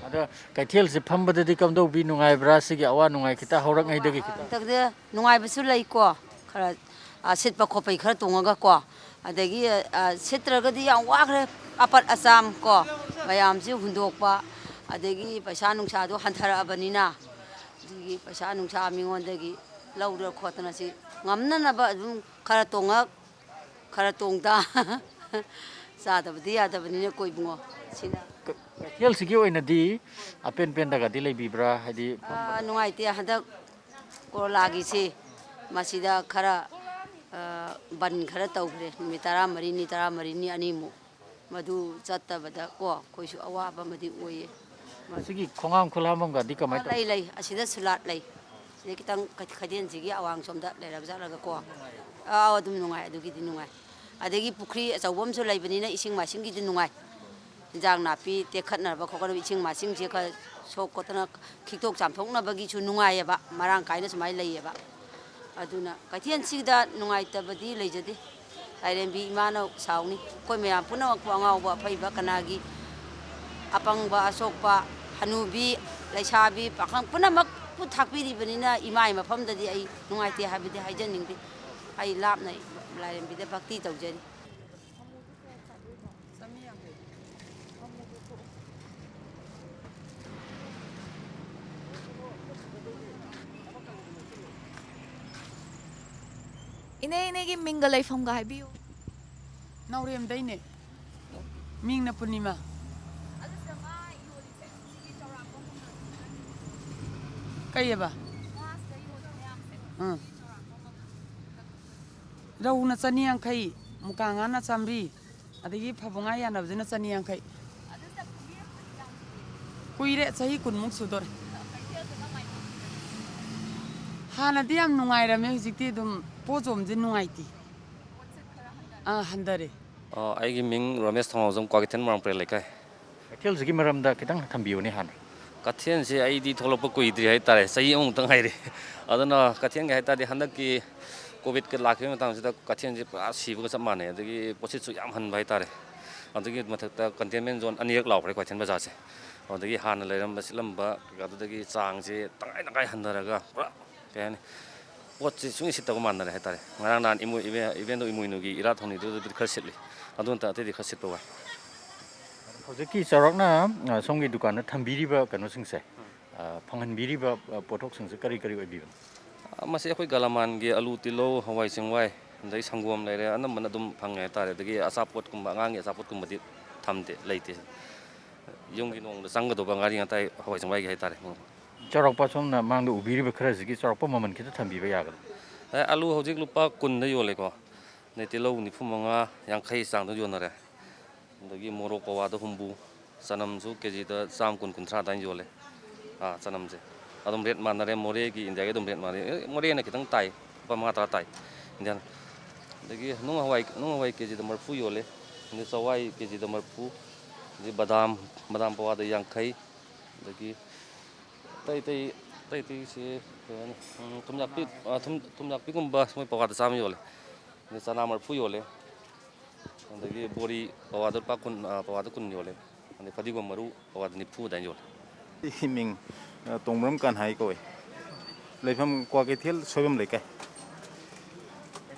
ꯑꯗꯣ ꯀꯩꯊꯦꯜꯁꯦ ꯐꯝꯕꯗꯗꯤ ꯀꯝꯗꯧꯕꯤ, ꯅꯨꯡꯉꯥꯏꯕ꯭ꯔꯥ? ꯁꯤꯒꯤ ꯑꯋꯥ ꯅꯨꯡꯉꯥꯏ ꯈꯤꯇ ꯍꯧꯔꯛꯉꯩꯗꯒꯤ ꯈꯤꯇ꯫ ꯍꯟꯗꯛꯇꯤ ꯅꯨꯡꯉꯥꯏꯕꯁꯨ ꯂꯩꯀꯣ, ꯈꯔ, ꯑ, ꯁꯤꯠꯄ ꯈꯣꯠꯄꯒꯤ ꯈꯔ ꯇꯣꯡꯉꯒꯀꯣ, ꯑꯗꯒꯤ, ꯑ, ꯁꯤꯠꯇ꯭ꯔꯒꯗꯤ ꯌꯥꯝ ꯋꯥꯈ꯭ꯔꯦ꯫ ꯑꯄꯠ ꯑꯆꯥꯝ ꯀꯣ, ꯃꯌꯥꯝꯁꯤ ꯍꯨꯟꯗꯣꯛꯄ, ꯑꯗꯒꯤ ꯄꯩꯁꯥ ꯅꯨꯡꯁꯥꯗꯣ ꯍꯟꯊꯔꯛꯑꯕꯅꯤꯅ, ꯑꯗꯒꯤ ꯄꯩꯁꯥ ꯅꯨꯡꯁꯥ ꯃꯤꯉꯣꯟꯗꯒꯤ ꯂꯧꯗꯅ ꯈꯣꯠꯇꯅ ꯁꯤ ꯉꯝꯅꯅꯕ ꯑꯗꯨꯝ ꯈꯔ ꯇꯣꯡꯉꯛ, ꯈꯔ ꯇꯣꯡꯗ꯫ ꯆꯥꯗꯕꯗꯤ ꯌꯥꯗꯕꯅꯤꯅꯀꯣ ꯏꯕꯨꯡꯉꯣ, ꯁꯤꯅ꯫ ꯀꯩꯊꯦꯜꯁꯤꯒꯤ ꯑꯣꯏꯅꯗꯤ ꯑꯄꯦꯟ ꯄꯦꯟꯗꯒꯗꯤ ꯂꯩꯕꯤꯕ꯭ꯔꯥ? ꯍꯥꯏꯗꯤ ꯑ, ꯅꯨꯡꯉꯥꯏꯇꯦ꯫ ꯍꯟꯗꯛ ꯀꯣꯔꯣꯅꯥꯒꯤꯁꯤ ꯃꯁꯤꯗ ꯈꯔ, ꯑ, ꯕꯟ ꯈꯔ ꯇꯧꯈ꯭ꯔꯦ, ꯅꯨꯃꯤꯠ ꯇꯔꯥꯃꯔꯤꯅꯤ, ꯇꯔꯥꯃꯔꯤꯅꯤ ꯑꯅꯤꯃꯨꯛ꯫ ꯃꯗꯨ ꯆꯠꯇꯕꯗ ꯀꯣ, ꯑꯩꯈꯣꯏꯁꯨ ꯑꯋꯥꯕ ꯑꯃꯗꯤ ꯑꯣꯏꯌꯦ꯫ ꯁꯤꯒꯤ ꯈꯣꯡꯍꯥꯝ ꯈꯨꯂꯥꯝꯕꯝꯒꯗꯤ ꯑ, ꯀꯃꯥꯏꯅ ꯇꯧ? ꯂꯩ, ꯂꯩ꯫ ꯑꯁꯤꯗ ꯁꯨꯂꯥꯠ ꯂꯩ꯫ ꯁꯤꯗ ꯈꯤꯇꯪ ꯀꯩ-, ꯀꯩꯊꯦꯜꯁꯤꯒꯤ ꯑꯋꯥꯡ ꯁꯣꯝꯗ ꯂꯩꯔꯒ ꯆꯠꯂꯒꯀꯣ꯫ ꯑꯥꯎ, ꯑꯗꯨꯝ ꯅꯨꯡꯉꯥꯏ꯫ ꯑꯗꯨꯒꯤꯗꯤ ꯅꯨꯡꯉꯥꯏ꯫ ꯑꯗꯒꯤ ꯄꯨꯈ꯭ꯔꯤ ꯑꯆꯧꯕ ꯑꯃꯁꯨ ꯂꯩꯕꯅꯤꯅ ꯏꯁꯤꯡ ꯃꯥꯏꯁꯤꯡꯒꯤꯗꯤ ꯅꯨꯡꯉꯥꯏ꯫ ꯏꯟꯖꯥꯡ ꯅꯥꯄꯤ ꯇꯦꯛꯈꯠꯅꯕ ꯈꯣꯠꯀꯠꯅꯕ ꯏꯁꯤꯡ ꯃꯥꯏꯁꯤꯡꯁꯦ ꯈꯔ ꯁꯣꯛ ꯈꯣꯠꯇꯅ ꯈꯤꯛꯇꯣꯛ ꯆꯥꯝꯊꯣꯛꯅꯕꯒꯤꯁꯨ ꯅꯨꯡꯉꯥꯏꯌꯦꯕ, ꯃꯔꯥꯡ ꯀꯥꯏꯅ ꯁꯨꯃꯥꯏꯅ ꯂꯩꯌꯦꯕ꯫ ꯑꯗꯨꯅ ꯀꯩꯊꯦꯜꯁꯤꯗ ꯅꯨꯡꯉꯥꯏꯇꯕꯗꯤ ꯂꯩꯖꯗꯦ꯫ ꯂꯥꯏꯔꯦꯝꯕꯤ ꯏꯃꯥꯅ ꯁꯥꯎꯅꯤ꯫ ꯑꯩꯈꯣꯏ ꯃꯌꯥꯝ ꯄꯨꯝꯅꯃꯛꯄꯨ ꯑꯉꯥꯎꯕ ꯑꯐꯩꯕ ꯀꯅꯥꯒꯤ ꯑꯄꯪꯕ ꯑꯁꯣꯛꯄ ꯍꯅꯨꯕꯤ ꯂꯩꯁꯥꯕꯤ ꯄꯥꯈꯪ ꯄꯨꯝꯅꯃꯛꯄꯨ ꯊꯥꯛꯄꯤꯔꯤꯕꯅꯤꯅ ꯏꯃꯥꯒꯤ ꯃꯐꯝꯗꯗꯤ ꯑꯩ ꯅꯨꯡꯉꯥꯏꯇꯦ ꯍꯥꯏꯕꯗꯤ ꯍꯥꯏꯖꯅꯤꯡꯗꯦ꯫ ꯑꯩ ꯂꯥꯞꯅ ꯂꯥꯏꯔꯦꯝꯕꯤꯗ ꯚꯛꯇꯤ ꯇꯧꯖꯔꯤ꯫ ꯏꯅꯦ, ꯏꯅꯦꯒꯤ ꯃꯤꯡꯒ ꯂꯩꯐꯝꯒ ꯍꯥꯏꯕꯤꯌꯨ꯫ ꯅꯥꯎꯔꯦꯝꯗꯩꯅꯦ꯫ ꯃꯤꯡꯅ ꯄꯨꯔꯅꯤꯃꯥ꯫ ꯀꯩꯑꯕ? ꯑꯥ꯫ ꯔꯧꯅ ꯆꯅꯤ ꯌꯥꯡꯈꯩ, ꯃꯨꯀꯥ ꯉꯥꯅ ꯆꯥꯝꯃꯔꯤ, ꯑꯗꯒꯤ ꯐꯕꯧ ꯉꯥ ꯌꯥꯅꯕꯗꯨꯅ ꯆꯅꯤ ꯌꯥꯡꯈꯩ꯫ ꯀꯨꯏꯔꯦ, ꯆꯍꯤ ꯀꯨꯟꯃꯨꯛ ꯁꯨꯗꯣꯔꯦ꯫ ꯍꯥꯟꯅꯗꯤ ꯌꯥꯝ ꯅꯨꯡꯉꯥꯏꯔꯝꯃꯦ, ꯍꯧꯖꯤꯛꯇꯤ ꯑꯗꯨꯝ ꯄꯣꯠ ꯆꯣꯝꯁꯦ ꯅꯨꯡꯉꯥꯏꯇꯦ꯫ ꯑꯥ, ꯍꯟꯊꯔꯦ꯫ ꯑꯣ, ꯑꯩꯒꯤ ꯃꯤꯡ ꯔꯣꯃꯦꯁ ꯊꯧꯅꯥꯎꯖꯝ, ꯀ꯭ꯋꯥꯀꯩꯊꯦꯜ ꯃꯣꯏꯔꯥꯡꯄꯨꯔꯦꯜ ꯂꯩꯀꯥꯏ꯫ ꯀꯩꯊꯦꯜꯁꯤꯒꯤ ꯃꯔꯝꯗ ꯈꯤꯇꯪ ꯊꯝꯕꯤꯌꯨꯅꯦ ꯍꯥꯟꯅ꯫ ꯀꯩꯊꯦꯜꯁꯦ ꯑꯩꯗꯤ ꯊꯣꯛꯂꯛꯄ ꯀꯨꯏꯗ꯭ꯔꯤ ꯍꯥꯏꯇꯥꯔꯦ, ꯆꯍꯤ ꯑꯃꯃꯨꯛꯇ ꯉꯥꯏꯔꯤ꯫ ꯑꯗꯨꯅ ꯀꯩꯊꯦꯜꯒꯤ ꯍꯥꯏꯇꯥꯔꯗꯤ ꯍꯟꯗꯛꯀꯤ ꯀꯣꯚꯤꯗꯀ ꯂꯥꯛꯈꯤꯕ ꯃꯇꯥꯡꯁꯤꯗ ꯀꯩꯊꯦꯜꯁꯦ ꯄꯨꯔꯥ ꯁꯤꯕꯒ ꯆꯞ ꯃꯥꯟꯅꯩ꯫ ꯑꯗꯒꯤ ꯄꯣꯠꯁꯤꯠꯁꯨ ꯌꯥꯝ ꯍꯟꯕ ꯍꯥꯏꯇꯥꯔꯦ꯫ ꯑꯗꯨꯒꯤ ꯃꯊꯛꯇ ꯀꯟꯇꯦꯟꯃꯦꯟ ꯖꯣꯟ ꯑꯅꯤꯔꯛ ꯂꯥꯎꯈ꯭ꯔꯦ ꯀ꯭ꯋꯥꯀꯩꯊꯦꯜ ꯕꯖꯥꯔꯁꯦ꯫ ꯑꯗꯒꯤ ꯍꯥꯟꯅ ꯂꯩꯔꯝꯕ ꯁꯤꯠꯂꯝꯕ ꯀꯩꯀꯥꯗꯨꯗꯒꯤ ꯆꯥꯡꯁꯦ ꯇꯪꯈꯥꯏ ꯇꯪꯈꯥꯏ ꯍꯟꯊꯔꯒ ꯄꯨꯔꯥ, ꯀꯩ ꯍꯥꯏꯅꯤ, ꯄꯣꯠꯁꯤ ꯁꯨꯡꯁꯤꯠ ꯁꯤꯠꯇꯕ ꯃꯥꯟꯅꯔꯦ ꯍꯥꯏꯇꯥꯔꯦ꯫ ꯉꯔꯥꯡ ꯅꯍꯥꯟ ꯏꯃꯣꯏ-, ꯏꯚꯦꯟ, ꯏꯚꯦꯟꯗꯣ ꯏꯃꯣꯏꯅꯨꯒꯤ ꯏꯔꯥꯠ ꯊꯧꯅꯤꯗꯨꯗꯗꯤ ꯈꯔ ꯁꯤꯠꯂꯤ꯫ ꯑꯗꯨ ꯅꯠꯇ ꯑꯇꯩꯗꯤ ꯈꯔ ꯁꯤꯠꯄ ꯋꯥꯏ꯫ ꯍꯧꯖꯤꯛꯀꯤ ꯆꯥꯎꯔꯥꯛꯅ, ꯑ, ꯁꯣꯝꯒꯤ ꯗꯨꯀꯥꯟꯗ ꯊꯝꯕꯤꯔꯤꯕ ꯀꯩꯅꯣꯁꯤꯡꯁꯦ, ꯑ, ꯐꯪꯍꯟꯕꯤꯔꯤꯕ, ꯑ, ꯄꯣꯠꯊꯣꯛꯁꯤꯡꯁꯦ ꯀꯔꯤ ꯀꯔꯤ ꯑꯣꯏꯕꯤꯕꯅꯣ? ꯑ, ꯃꯁꯤ ꯑꯩꯈꯣꯏ ꯒꯂꯥꯃꯥꯟꯒꯤ ꯑꯂꯨ, ꯇꯤꯜꯍꯧ, ꯍꯋꯥꯏ ꯆꯦꯡꯋꯥꯏ, ꯑꯗꯩ ꯁꯪꯒꯣꯝ ꯂꯩꯔꯦ, ꯑꯅꯝꯕꯅ ꯑꯗꯨꯝ ꯐꯪꯉꯦ ꯍꯥꯏꯇꯥꯔꯦ꯫ ꯑꯗꯒꯤ ꯑꯆꯥꯄꯣꯠꯀꯨꯝꯕ, ꯑꯉꯥꯡꯒꯤ ꯑꯆꯥꯄꯣꯠꯀꯨꯝꯕꯗꯤ ꯊꯝꯗꯦ, ꯂꯩꯇꯦ꯫ ꯌꯨꯝꯒꯤ ꯅꯣꯡꯃꯗ ꯆꯪꯒꯗꯧꯕ ꯉꯥꯔꯤ ꯉꯥꯇꯥꯏ, ꯍꯋꯥꯏ ꯆꯦꯡꯋꯥꯏꯒꯤ ꯍꯥꯏꯇꯥꯔꯦ꯫ ꯆꯥꯎꯔꯥꯛꯄ ꯁꯣꯝꯅ ꯃꯥꯡꯗ ꯎꯕꯤꯔꯤꯕ ꯈꯔꯁꯤꯒꯤ ꯆꯥꯎꯔꯥꯛꯄ ꯃꯃꯜ ꯈꯤꯇ ꯊꯝꯕꯤꯕ ꯌꯥꯒꯗ꯭ꯔꯥ? ꯑꯦ, ꯑꯂꯨ ꯍꯧꯖꯤꯛ ꯂꯨꯄꯥ ꯀꯨꯟꯗ ꯌꯣꯜꯂꯦꯀꯣ꯫ ꯑꯗꯩ ꯇꯤꯜꯍꯧ ꯅꯤꯐꯨ ꯃꯉꯥ, ꯌꯥꯡꯈꯩ ꯆꯥꯡꯗ ꯌꯣꯟꯅꯔꯦ꯫ ꯑꯗꯒꯤ ꯃꯣꯔꯣꯛ ꯄꯋꯥꯗ ꯍꯨꯝꯐꯨ, ꯆꯅꯝꯁꯨ ꯀꯦ ꯖꯤꯗ ꯆꯥꯝꯃ ꯀꯨꯟ, ꯀꯨꯟꯊ꯭ꯔꯥ ꯑꯗꯨꯃꯥꯏꯅ ꯌꯣꯜꯂꯦ꯫ ꯑꯥ, ꯆꯅꯝꯁꯦ ꯑꯗꯨꯝ ꯔꯦꯠ ꯃꯥꯟꯅꯔꯦ, ꯃꯣꯔꯦꯒꯤ, ꯏꯟꯗꯤꯌꯥꯒꯤ ꯑꯗꯨꯝ ꯔꯦꯠ ꯃꯥꯟꯅꯔꯦ꯫ ꯑꯦ, ꯃꯣꯔꯦꯅ ꯈꯤꯇꯪ ꯇꯥꯏ, ꯂꯨꯄꯥ ꯃꯉꯥ ꯇꯔꯥ ꯇꯥꯏ ꯏꯟꯗꯤꯌꯥꯅ꯫ ꯑꯗꯒꯤ ꯅꯨꯡ ꯍꯋꯥꯏ, ꯅꯨꯡ ꯍꯋꯥꯏ ꯀꯦ ꯖꯤꯗ ꯃꯔꯤꯐꯨ ꯌꯣꯜꯂꯦ꯫ ꯑꯗꯩ ꯆꯋꯥꯏ ꯀꯦ ꯖꯤꯗ ꯃꯔꯤꯐꯨ, ꯑꯗꯩ ꯕꯗꯥꯝ, ꯕꯗꯥꯝ ꯄꯋꯥꯗ ꯌꯥꯡꯈꯩ, ꯑꯗꯒꯤ ꯑꯇꯩ ꯑꯇꯩ, ꯑꯇꯩ ꯑꯇꯩꯁꯦ ꯀꯩ ꯍꯥꯏꯅꯤ, ꯎꯝ, ꯊꯨꯝꯌꯥꯛꯄꯤ, ꯑ, ꯊꯨꯝ, ꯊꯨꯝꯌꯥꯛꯄꯤꯒꯨꯝꯕ ꯃꯣꯏ ꯄꯋꯥꯗ ꯆꯥꯝꯃ ꯌꯣꯜꯂꯦ꯫ ꯑꯗꯩ ꯆꯅꯥ ꯃꯔꯤꯐꯨ ꯌꯣꯜꯂꯦ꯫ ꯑꯗꯒꯤ ꯕꯣꯔꯤ ꯄꯋꯥꯗ ꯂꯨꯄꯥ ꯀꯨꯟ, ꯑ, ꯄꯋꯥꯗ ꯀꯨꯟ ꯌꯣꯜꯂꯦ꯫ ꯑꯗꯩ ꯐꯗꯤꯒꯣꯝ ꯃꯔꯨ ꯄꯋꯥꯗ ꯅꯤꯐꯨ ꯑꯗꯨꯃꯥꯏꯅ ꯌꯣꯜꯂꯦ꯫ ꯑꯩꯒꯤ ꯃꯤꯡ, ꯑ, ꯇꯣꯡꯕ꯭ꯔꯝ ꯀꯟꯍꯥꯏ ꯀꯧꯏ꯫ ꯂꯩꯐꯝ ꯀ꯭ꯋꯥꯀꯩꯊꯦꯜ ꯁꯣꯏꯕꯝ ꯂꯩꯀꯥꯏ꯫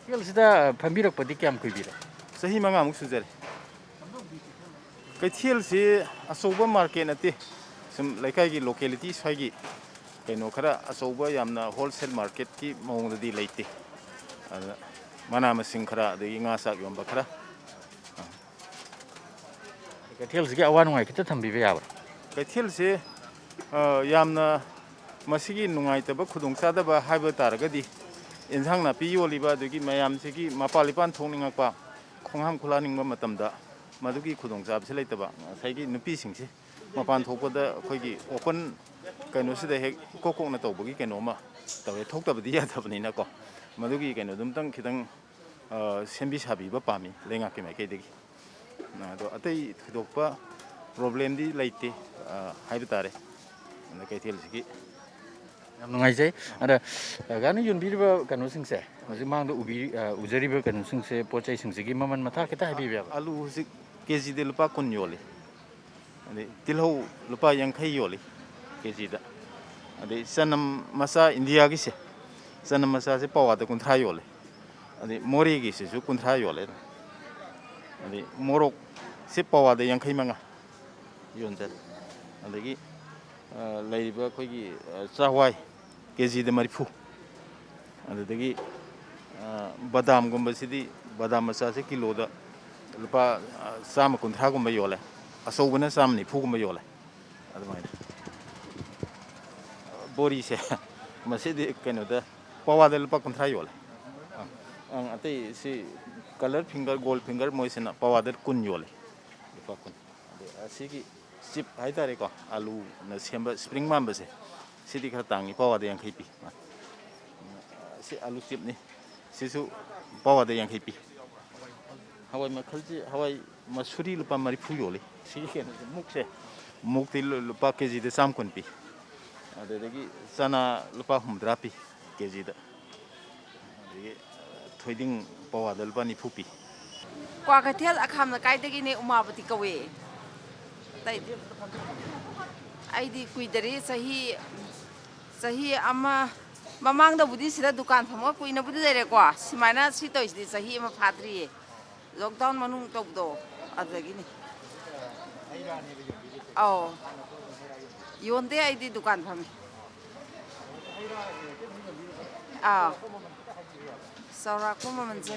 ꯀꯩꯊꯦꯜꯁꯤꯗ ꯐꯝꯕꯤꯔꯛꯄꯗꯤ ꯀꯌꯥꯝ ꯀꯨꯏꯕꯤꯔꯦ? ꯆꯍꯤ ꯃꯉꯥꯃꯨꯛ ꯁꯨꯖꯔꯦ꯫ ꯀꯩꯊꯦꯜꯁꯤ ꯑꯆꯧꯕ ꯃꯥꯔꯀꯦꯠ ꯅꯠꯇꯦ, ꯁꯨꯝ ꯂꯩꯀꯥꯏꯒꯤ ꯂꯣꯀꯦꯂꯤꯇꯤ ꯁ꯭ꯋꯥꯏꯒꯤ ꯀꯩꯅꯣ ꯈꯔ ꯑꯆꯧꯕ, ꯌꯥꯝꯅ ꯍꯣꯜꯁꯦꯜ ꯃꯥꯔꯀꯦꯠꯀꯤ ꯃꯑꯣꯡꯗꯗꯤ ꯂꯩꯇꯦ꯫ ꯑꯗ ꯃꯅꯥ ꯃꯁꯤꯡ ꯈꯔ, ꯑꯗꯒꯤ ꯉꯥ ꯆꯥꯛ ꯌꯣꯟꯕ ꯈꯔ꯫ ꯀꯩꯊꯦꯜꯁꯤꯒꯤ ꯑꯋꯥ ꯅꯨꯡꯉꯥꯏ ꯈꯤꯇ ꯊꯝꯕꯤꯕ ꯌꯥꯕ꯭ꯔꯥ? ꯀꯩꯊꯦꯜꯁꯦ, ꯑ, ꯌꯥꯝꯅ ꯃꯁꯤꯒꯤ ꯅꯨꯡꯉꯥꯏꯇꯕ, ꯈꯨꯗꯣꯡꯆꯥꯗꯕ ꯍꯥꯏꯕ ꯇꯥꯔꯒꯗꯤ, ꯑꯦꯟꯁꯥꯡ ꯅꯥꯄꯤ ꯌꯣꯜꯂꯤꯕ ꯑꯗꯒꯤ ꯃꯌꯥꯝꯁꯤꯒꯤ ꯃꯄꯥꯟ ꯏꯄꯥꯟ ꯊꯣꯛꯅꯤꯡꯉꯛꯄ, ꯈꯣꯡꯍꯥꯝ ꯈꯨꯂꯥꯅꯤꯡꯕ ꯃꯇꯝꯗ ꯃꯗꯨꯒꯤ ꯈꯨꯗꯣꯡꯆꯥꯕꯁꯤ ꯂꯩꯇꯕ꯫ ꯉꯁꯥꯏꯒꯤ ꯅꯨꯄꯤꯁꯤꯡꯁꯤ ꯃꯄꯥꯟ ꯊꯣꯛꯄꯗ ꯑꯩꯈꯣꯏꯒꯤ ꯑꯣꯄꯟ ꯀꯩꯅꯣꯁꯤꯗ ꯍꯦꯛ ꯏꯀꯣꯛ ꯀꯣꯛꯅ ꯇꯧꯕꯒꯤ ꯀꯩꯅꯣꯝꯃ ꯇꯧꯋꯦ, ꯊꯣꯛꯇꯕꯗꯤ ꯌꯥꯗꯕꯅꯤꯅꯀꯣ꯫ ꯃꯗꯨꯒꯤ ꯀꯩꯅꯣꯗꯨꯝꯇꯪ ꯈꯤꯇꯪ, ꯑ, ꯁꯦꯝꯕꯤ ꯁꯥꯕꯤꯕ ꯄꯥꯝꯃꯤ ꯂꯩꯉꯥꯛꯀꯤ ꯃꯥꯏꯀꯩꯗꯒꯤ꯫ ꯑꯗꯣ ꯑꯇꯩ ꯊꯣꯏꯗꯣꯛꯄ ꯄ꯭ꯔꯣꯕ꯭ꯂꯦꯝꯗꯤ ꯂꯩꯇꯦ, ꯑ, ꯍꯥꯏꯕ ꯇꯥꯔꯦ꯫ ꯑꯗ ꯀꯩꯊꯦꯜꯁꯤꯒꯤ ꯌꯥꯝ ꯅꯨꯡꯉꯥꯏꯖꯩ꯫ ꯑꯗ, ꯑ, ꯒꯥꯔꯤ ꯌꯣꯟꯕꯤꯔꯤꯕ ꯀꯩꯅꯣꯁꯤꯡꯁꯦ, ꯍꯧꯖꯤꯛ ꯃꯥꯡꯗ ꯎꯕꯤ-, ꯑ, ꯎꯖꯔꯤꯕ ꯀꯩꯅꯣꯁꯤꯡꯁꯦ, ꯄꯣꯠ ꯆꯩꯁꯤꯡꯁꯤꯒꯤ ꯃꯃꯜ ꯃꯊꯥ ꯈꯤꯇ ꯍꯥꯏꯕꯤꯕ ꯌꯥꯕ꯭ꯔꯥ? ꯑꯂꯨ ꯍꯧꯖꯤꯛ ꯀꯦ ꯖꯤꯗ ꯂꯨꯄꯥ ꯀꯨꯟ ꯌꯣꯜꯂꯤ꯫ ꯑꯗꯩ ꯇꯤꯜꯍꯧ ꯂꯨꯄꯥ ꯌꯥꯡꯈꯩ ꯌꯣꯜꯂꯤ ꯀꯦ ꯖꯤꯗ꯫ ꯑꯗꯩ ꯆꯅꯝ ꯃꯆꯥ ꯏꯟꯗꯤꯌꯥꯒꯤꯁꯦ, ꯆꯅꯝ ꯃꯆꯥꯁꯦ ꯄꯋꯥꯗ ꯀꯨꯟꯊ꯭ꯔꯥ ꯌꯣꯜꯂꯦ꯫ ꯑꯗꯩ ꯃꯣꯔꯦꯒꯤꯁꯤꯁꯨ ꯀꯨꯟꯊ꯭ꯔꯥ ꯌꯣꯜꯂꯦ꯫ ꯑꯗꯩ ꯃꯣꯔꯣꯛꯁꯦ ꯄꯋꯥꯗ ꯌꯥꯡꯈꯩ ꯃꯉꯥ ꯌꯣꯟꯖꯔꯦ꯫ ꯑꯗꯒꯤ, ꯑ, ꯂꯩꯔꯤꯕ ꯑꯩꯈꯣꯏꯒꯤ, ꯑ, ꯆꯥꯛꯍꯋꯥꯏ ꯀꯦ ꯖꯤꯗ ꯃꯔꯤꯐꯨ꯫ ꯑꯗꯨꯗꯒꯤ, ꯑ, ꯕꯗꯥꯝꯒꯨꯝꯕꯁꯤꯗꯤ, ꯕꯗꯥꯝ ꯃꯆꯥꯁꯦ ꯀꯤꯂꯣꯗ ꯂꯨꯄꯥ, ꯑ, ꯆꯥꯝꯃ ꯀꯨꯟꯊ꯭ꯔꯥꯒꯨꯝꯕ ꯌꯣꯜꯂꯦ꯫ ꯑꯆꯧꯕꯅ ꯆꯥꯝꯃ ꯅꯤꯐꯨꯒꯨꯝꯕ ꯌꯣꯜꯂꯦ꯫ ꯑꯗꯨꯃꯥꯏꯅ꯫ ꯕꯣꯔꯤꯁꯦ, ꯃꯁꯤꯗꯤ ꯀꯩꯅꯣꯗ, ꯄꯋꯥꯗ ꯂꯨꯄꯥ ꯀꯨꯟꯊ꯭ꯔꯥ ꯌꯣꯜꯂꯦ꯫ ꯑꯪ, ꯑꯪ, ꯑꯇꯩ ꯁꯤ colour finger, gold finger ꯃꯣꯏꯁꯤꯅ ꯄꯋꯥꯗ ꯀꯨꯟ ꯌꯣꯜꯂꯦ꯫ ꯂꯨꯄꯥ ꯀꯨꯟ꯫ ꯑꯗꯩ ꯑꯁꯤꯒꯤ chip ꯍꯥꯏꯇꯥꯔꯦꯀꯣ, ꯑꯂꯨꯅ ꯁꯦꯝꯕ spring ꯃꯥꯟꯕꯁꯦ, ꯁꯤꯗꯤ ꯈꯔ ꯇꯥꯡꯉꯤ, ꯄꯋꯥꯗ ꯌꯥꯡꯈꯩ ꯄꯤ꯫ ꯁꯤ ꯑꯂꯨ chipꯅꯤ꯫ ꯁꯤꯁꯨ ꯄꯋꯥꯗ ꯌꯥꯡꯈꯩ ꯄꯤ꯫ ꯍꯋꯥꯏ ꯃꯈꯜꯁꯤ, ꯍꯋꯥꯏ ꯃꯁꯨꯔꯤ ꯂꯨꯄꯥ ꯃꯔꯤꯐꯨ ꯌꯣꯜꯂꯤ꯫ ꯁꯤꯒꯤ ꯀꯩꯅꯣꯁꯦ, ꯃꯨꯛꯁꯦ, ꯃꯨꯛꯇꯤ ꯂꯨ-, ꯂꯨꯄꯥ ꯀꯦ ꯖꯤꯗ ꯆꯥꯝ ꯀꯨꯟ ꯄꯤ꯫ ꯑꯗꯨꯗꯒꯤ ꯆꯅꯥ ꯂꯨꯄꯥ ꯍꯨꯝꯗ꯭ꯔꯥ ꯄꯤ ꯀꯦ ꯖꯤꯗ꯫ ꯑꯗꯒꯤ ꯊꯣꯏꯗꯤꯡ ꯄꯋꯥꯗ ꯂꯨꯄꯥ ꯅꯤꯐꯨ ꯄꯤ꯫ ꯀ꯭ꯋꯥꯀꯩꯊꯦꯜ ꯑꯈꯥꯝ ꯂꯩꯀꯥꯏꯗꯒꯤꯅꯦ, ꯎꯃꯥꯕꯇꯤ ꯀꯧꯋꯦ꯫ ꯑꯇꯩꯗꯤ ꯑꯩꯗꯤ ꯀꯨꯏꯗꯔꯤ, ꯆꯍꯤ, ꯆꯍꯤ ꯑꯃ ꯃꯃꯥꯡꯗꯕꯨꯗꯤ ꯁꯤꯗ ꯗꯨꯀꯥꯟ ꯐꯝꯃꯒ ꯀꯨꯏꯅꯕꯨꯗꯤ ꯂꯩꯔꯦꯀꯣ꯫ ꯁꯨꯃꯥꯏꯅ ꯁꯤ ꯇꯧꯔꯤꯁꯤꯗꯤ ꯆꯍꯤ ꯑꯃ ꯐꯥꯗ꯭ꯔꯤꯌꯦ꯫ Lockdown ꯃꯅꯨꯡ ꯇꯧꯕꯗꯣ, ꯑꯗꯨꯗꯒꯤꯅꯤ꯫ ꯑꯧ꯫ ꯌꯣꯟꯗꯦ, ꯑꯩꯗꯤ ꯗꯨꯀꯥꯟ ꯐꯝꯃꯤ꯫ ꯑꯥ꯫ ꯆꯥꯎꯔꯥꯛꯄ ꯃꯃꯜꯁꯦ꯫